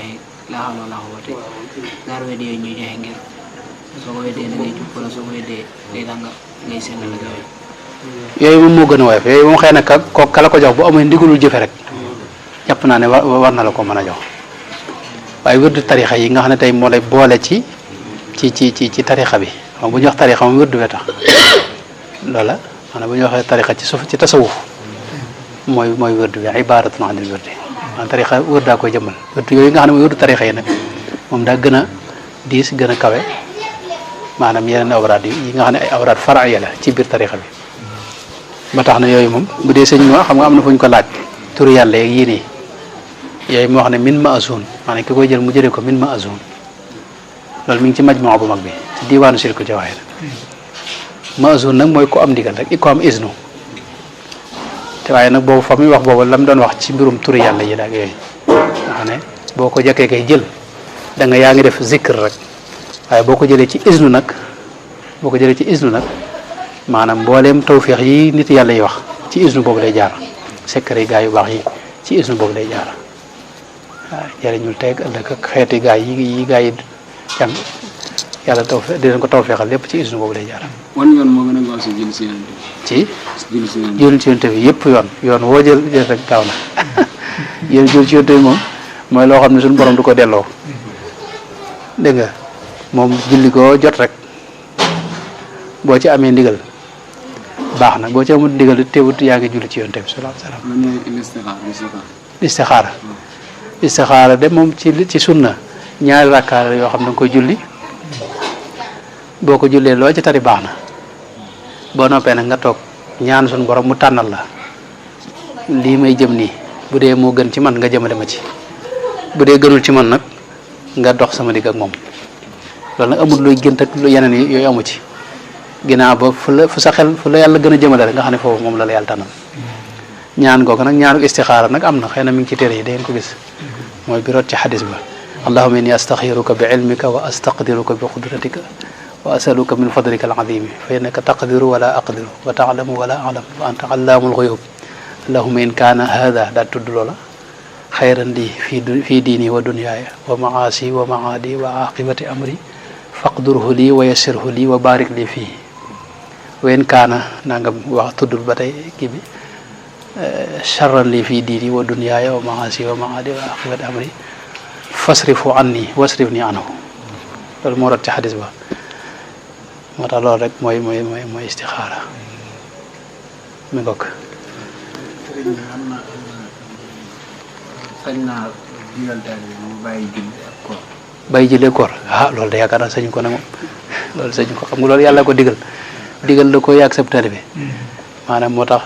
laa xam laa xamante ñaar wér yooyu ñuy joxe ngir soo ko weddee da ngay jub wala soo ko weddee day tax ngay sellal ak yooyu moom moo gën a woyof yooyu moom xëy na kala ko jox bu amee ndigalul jëfe rek jàpp naa ne war na la ko mën a jox waaye wérdu tarixa yi nga xam ne tey moo lay boole ci tarixa bi xam bu ñu wax tarixa moom wérdu wee tax loola maanaam bu ñu waxee tarixa ci suuf ci tasawuf mooy wérdu bi ibaratun anil wérdi maanaam tarixa wér daa koy jëmmal wérdu yooyu nga xam ne mooy wérdu tarixa yi nag moom daa gën a diis gën a kawe maanaam yeneen awraad yi nga xam ne ay awraad faraiya la ci biir tarixa bi ba tax na yooyu moom bu dee sëñ ma xam nga am na fu ñu ko laaj turu yàlla yeeg yii nii yooyu moo wax ne min ma azun maanaam ki koy jël mu jëlee ko min ma azun loolu mi ngi ci majmaa bu mag bi ci diwaanu Sirku Jawaahir ma azun nag mooy ko am ndigal rek ko am isnu te waaye nag boobu fa muy wax boobu la mu doon wax ci mbirum turu yàlla yi daal yooyu nga xam ne boo ko jëkkee kay jël da nga yaa ngi def zikr rek waaye boo ko jëlee ci isnu nag maanaam mbooleem tawféex yi nit yàlla yi wax ci isnu boobu lay jaar secret gaa yu baax yi ci isnu boobu lay jaar waaw jëriñul teeg ëllëg ak xeeti gaa yi gaa yi jàng yàlla tawféex dinañ ko tawféexal lépp ci isnu boobu lay jaar. wan yoon moo gën a gaaw si jël si yonent ci bi. jël ci yonent bi yëpp yoon woo jël rek gaaw na jël ci yonent bi moom mooy loo xam ne suñu borom du ko delloo dégg nga moom julli ko jot rek boo ci amee ndigal. baax na boo ci amul ndigal teewut yaa ngi julli ci yonent bi sallallahu alayhi wasallam istixaara de moom ci sunna ñaari rakkaar yoo xam ne nga koy julli boo ko jullee loo ci tari baax na boo noppee nag nga toog ñaan suñu borom mu tànnal la lii may jëm nii bu dee moo gën ci man nga jëmale ma ci bu dee gënul ci man nag nga dox sama digg ak moom loolu nag amul luy gënt ak lu yeneen yooyu amu ci ginnaaw ba fu la yàlla gën a jëmale rek nga xam ne foofu moom la yàlla tànnal ñaan googu nag ñaanu istixaara nag am na xëy na mi ngi ci téere yi da ngeen ko gis mooy bi rot ci xadis ba allahumma inni astaxiruka bi ilmika wa astaqdiruka bi qudratika wa asaluka min fadlika al azimi fa innaka taqdiru wala aqdiru wa taalamu wala alam wa anta allaamul xuyub allahumma in kaana hada daa tudd loola xayran li fii diini wa dunyaaya wa maasi wa maadi wa aqibati amri faqdurhu lii wa yassirhu lii wa barik lii fii wen kaana nangam wax tuddul ba tey kii bi charran li fii diini wa dunyaaya wa maasi wa maadi wa aqibati amri fasrifu anni wasrif ni anhu loolu moo rot ci xadis ba moo tax loolu rek mooy istixaara mi ngokk sañ naa digal taalibe bi mu bàyyi julli ak koor. bàyyi julli koor loolu de yaakaar naa sañu ko nag moom loolu sañu ko xam nga loolu yàlla ko digal la ko yàgg sab taalibe maanaam moo tax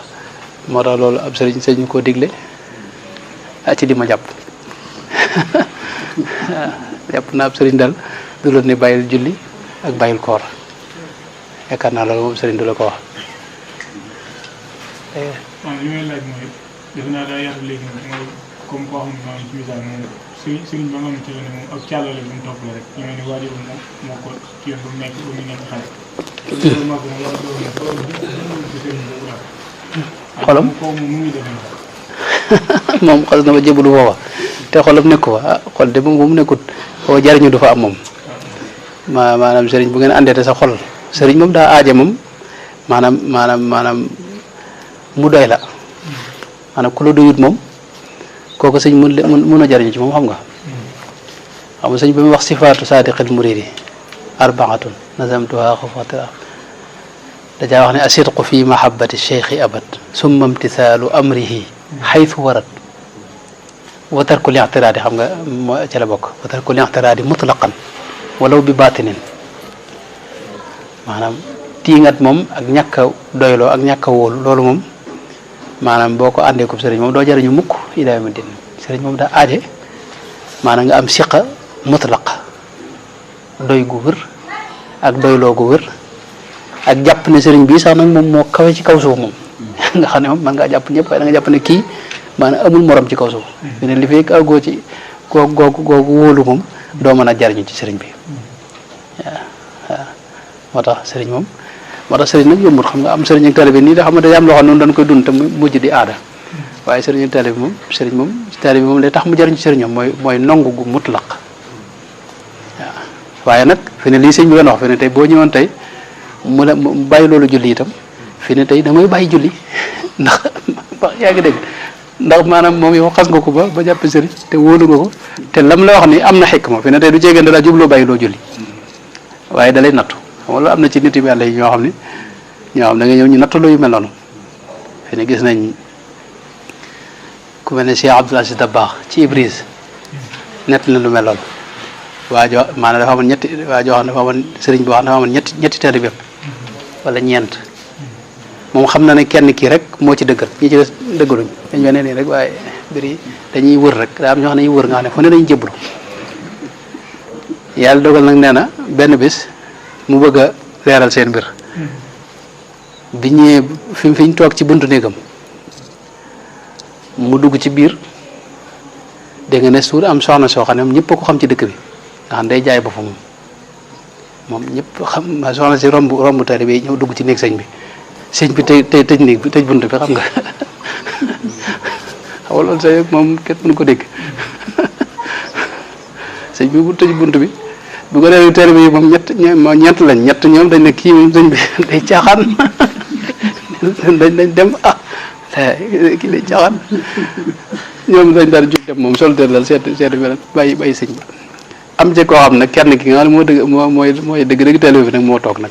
loolu ab sëriñ sañu koo digle ci di ma jàpp jàpp naa ab sëriñ daal du la ne bàyyil julli ak bàyyil koor yaakaar naa loolu moom sëriñ du la ko wax. waaw li may laaj mooy defe naa daa yaatu léegi mooy comme koo xam ne maa ngi ci misaal moom sëriñ ba nga xamante ne moom ak càllale bu mu topp la rek ñu mel ni waajur moo ko ci yoon ba mu nekk xale. loolu moo ko moom yàlla doon na ci sëriñ boobu daal. xolam kooku moom mu ngi def moom xas na ma jébbalu foofa te xolam nekku fa xol de moom bu mu nekkut foofa jariñu du fa am moom maanaam sëriñ bu ngeen àndee te sa xol sëriñ moom daa aaje moom maanaam mu doy la maanaam ku la doyut moom kooku sëñ mun a jariñu ci moom xam nga sëñ ba muy wax sifaatu saadiqil muridi arbaatun nazamtuha xufatira dajaa wax ne asidqu fi mahabbati cheikhi abad summa imtisaalu amrihi xaytu warat wa tarku li'tiraadi xam nga moo ca la bokk wa tarku li'tiraadi mutlaqan walaw bi baatinin maanaam tiingat moom ak ñàkk a doyloo ak ñàkk a wóolu loolu moom maanaam boo ko àndee ko sëriñ moom doo jariñu mukk ilaa yawmi din sëriñ moom daa aaje maanaam nga am siqa mutlaq doy gu wër ak doyloo gu wër ak jàpp ne sëriñ bii sax nag moom moo kawe ci kaw suuf moom nga xam ne moom man ngaa jàpp ñëpp waaye da nga jàpp ne kii maanaam amul morom ci kaw suuf fi ne li fekk àggoo ci googu wóolu moom doo mën a jariñu ci sëriñ bi waaw moo tax sëriñ moom moo tax sëriñ nag yombut xam nga am sëriñ ak taalibe nii da xam ne day am loo xam noonu dañ koy dund te mujj di aada waaye sëriñ ak taalibe moom taalibe moom lay tax mu jariñ ci sëriñam mooy nongu gu mutlaq waaw waaye nag fi ne lii sëñ bi doon wax fi ne tey boo ñëwoon tey mu bàyyi loolu julli itam fi ne tey damay bàyyi julli ndax yaa ngi dégg ndax maanaam moom yow xas nga ko ba jàpp sëriñ te wóolu nga ko te lam la wax ni am na xikma fi ne tey du jéegéen da laa jubloo bàyyi loo julli waaye da lay nattu xam nga loolu am na ci nit yu yàlla yi ñoo xam da nga ñëw ñu nattu yu mel noonu fi ne gis nañ ku mel ne Cheikh Abdoul Aziz Dabakh ci Ibris nett na lu mel noonu waa joo maanaam dafa amoon waa joo xam dafa amoon sëriñ boo xam dafa amoon ñetti taalibe wala ñeent moom xam na ne kenn kii rek moo ci dëggal ñi ci des dëggaluñ dañ mel ne nii rek waaye mbir yi dañuy wër rek daa am ñoo xam ne dañuy wër nga xam ne fu ne dañuy jébbalu yàlla dogal nag nee na benn bis mu bëgg a leeral seen mbir bi ñëwee fi ñu toog ci buntu néegam mu dugg ci biir dégg nga ne suur am soxna soo xam ne moom ñëpp ko xam ci dëkk bi nga xam day jaay ba fa moom ñëpp xam soxna si romb tari bi ñëw dugg ci néeg sëñ bi sëñ bi tëj néeg bi tëj bunt bi xam nga xam nga loolu say moom kenn mënu ko dégg sëñ bi bu tëj bunt bi bu ko defee tari bi moom ñett lañ ñett ñoom dañ ne kii moom sëñ bi day caaxaan dañ dem kii day caaxaan ñoom dañ daal jóg dem moom sol dal seet beneen bàyyi sëñ ba am ci koo xam nag kenn ki nga xam ne moo dëgg mooy dëgg télé bi nag moo toog nag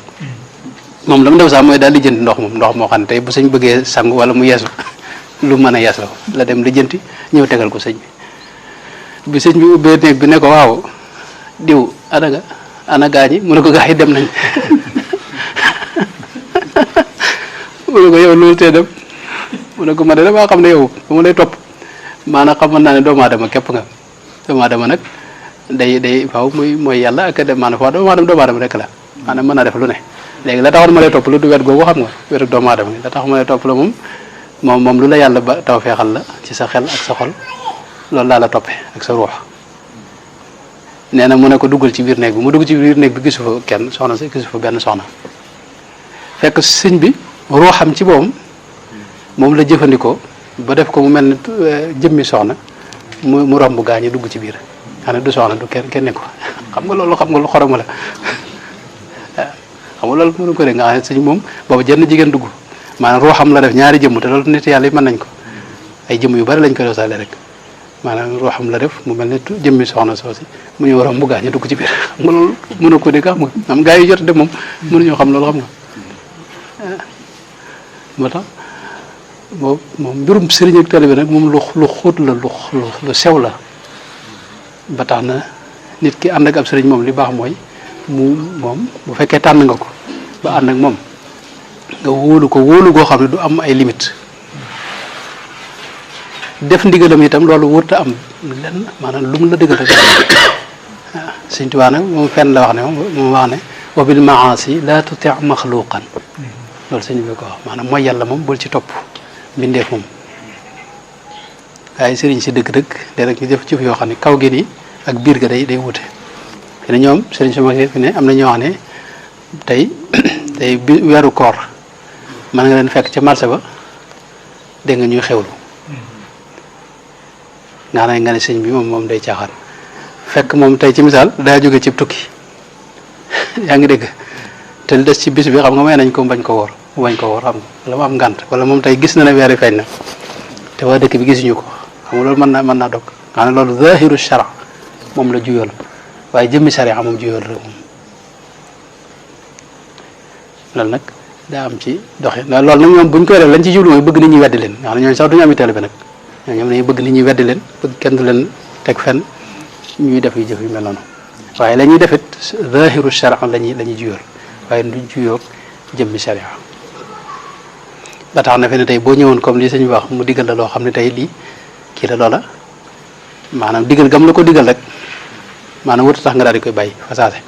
moom la mu def sax mooy daal lijjanti ndox moo xam ne tey bu sëñ bëggee sangu wala mu yeesu lu mën a yees la dem lijjanti ñëw tegal ko sëñ bi sëñ bi ubbee néeg bi ne ko waaw diw ana gaañi mu ne ko gaa yi dem nañ mu ne ko yow loolu tee dem mu ne ko ma de damaa xam ne yow bu ma lay topp maanaam xamoon naa ne doomu aadama képp nga doomu aadama nag day faaw mooy yàlla ak dem maanaam faaw doomu aadama rek la maanaam mën naa def lu ne léegi la taxoon ma lay topp lu du wet googu xam nga wetu doomu aadama la tax ma lay topp la moom lu la yàlla ba taw feexal la ci sa xel ak sa xol loolu laa la toppee ak sa ruux nee na mu ne ko duggal ci biir néeg bi mu dugg ci biir néeg bi gisu fa kenn soxna si gisu fa benn soxna fekk sëñ bi ruuxam ci boppam moom la jëfandikoo ba def ko mu mel ne jëmmi soxna mu romb gaañi dugg ci biir xam ne du soxna du kenn ne ko xam nga lu xoromu la xam nga loolu mënu ko dégg nga xam ne sëñ moom boobu jenn jigéen dugg maanaam ruuxam la def ñaari jëmm te loolu nit yàlla yi mën nañ ko ay jëmm yu bari lañ koy dosaale rek maanaam ruuxam la def mu mel ne jëmmi soxna soosi mu ñëw romb gaañ dugg ci biir xam nga loolu mënoo ko dégg xam nga am gaa yi jot de moom mënuñoo xam loolu xam nga moo tax moom mbirum sëriñ ak taalibe nag moom lu xóot la lu sew la ba tax na nit ki ànd ak ab sëriñ moom li baax mooy moom bu fekkee tànn nga ko ba ànd ak moom nga wóolu ko wóolu goo xam ne du am ay limite def ndigalam itam loolu wërta am lenn maanaam lu mu la dëggal rek waaw Sëriñ Tuubaa nag moom fenn la wax ne moom wax ne wa bil maasi la tuti maxluqan loolu sëñ bi ko wax maanaam mooy yàlla moom bul ci topp mbindeef moom waaye sëriñ si dëgg-dëgg de rek ñu def ci yoo xam ne kaw gi nii ak biir ga day wute te ñoom sëriñ su mag fi ne am na ñoo xam ne tey weeru koor mën nga leen fekk ca marché ba dégg nga ñuy xewlu nga ne sëñ bi moom day caaxaan fekk moom tey ci misaal daa jóge ci tukki yaa ngi dégg te li des ci bis bi xam nga may nañ ko bañ ko woor mu bañ ko woor xam nga wala mu am ngànt wala moom tey gis na ne weeri feeñ na te waa dëkk bi gisuñu ko xam nga loolu mën naa dog nga ne loolu zahiru shara moom la juyool waaye jëmmi sharia moom juyool rek moom loolu nag daa am ci doxe loolu nag ñoom buñ koy def lañ ci jublu mooy bëgg nit ñi weddi leen nga xam ne ñooñu sax duñu am taalibe nag ñoom dañuy bëgg nit ñi weddi leen bëgg kenn du leen teg fenn ñuy def yu jëf yu mel noonu waaye la ñuy def it zahiru shara lañuy juyool waaye du juyoo jëmmi sharia ba tax na fi ne tey boo ñëwoon comme li sëñ bi wax mu digal la loo xam ne tey lii kii la loola maanaam digal gam la ko digal rek maanaam wërta tax nga daal di koy bàyyi fa saase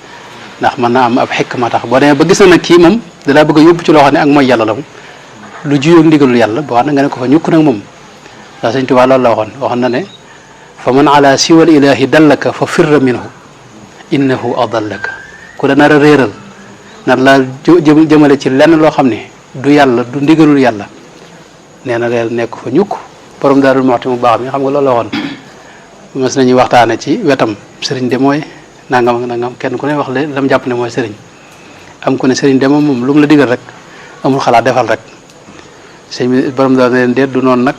ndax mën naa am ab xekk ma tax boo demee ba gis na nag kii moom dalaa bëgg a yóbbu ci loo xam ne ak mooy yàlla la moom lu juyoo ndigalul yàlla boo xam ne nga ne ko fa ñukk nag moom ndax sëñ Tuubaa loolu la waxoon na ne fa man ala siwal ilahi dallaka fa firra minhu innahu adallaka ku la nar a réeral nar laa jëmale ci lenn loo xam ne du yàlla du ndigalul yàlla nee na leel nekk fa ñukk borom Daarul Muxti mu baax mi xam nga loolu la waxoon mas nañuy waxtaane ci wetam sëriñ de mooy nangam ak nangam kenn ku ne wax le lam jàpp ne mooy sëriñ am ku ne sëriñ de moom lu mu la digal rek amul xalaat defal rek sëñ bi borom daal ne leen déet du noonu nag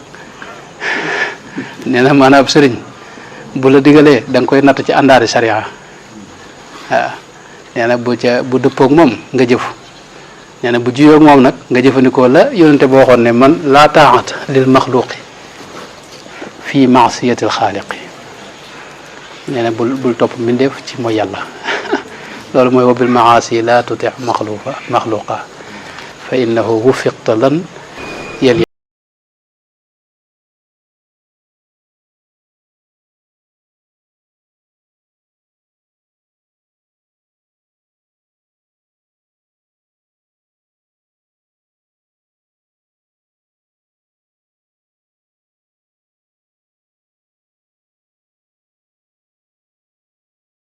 nee na maanaam ab sëriñ bu la digalee da nga koy natt ci àndaari sariya waaw nee na bu dëppoog moom nga jëf nee na bu jiyoog moom nag nga jëfandikoo la yonente boo waxoon ne man laa taa'ata lil maxluqi fii maasiyatil xaaliqi nee na bul topp mbindeef ci mooy yàlla loolu mooy wa bil maasi laa tuti maxluqa fa innahu wufiqta lan yel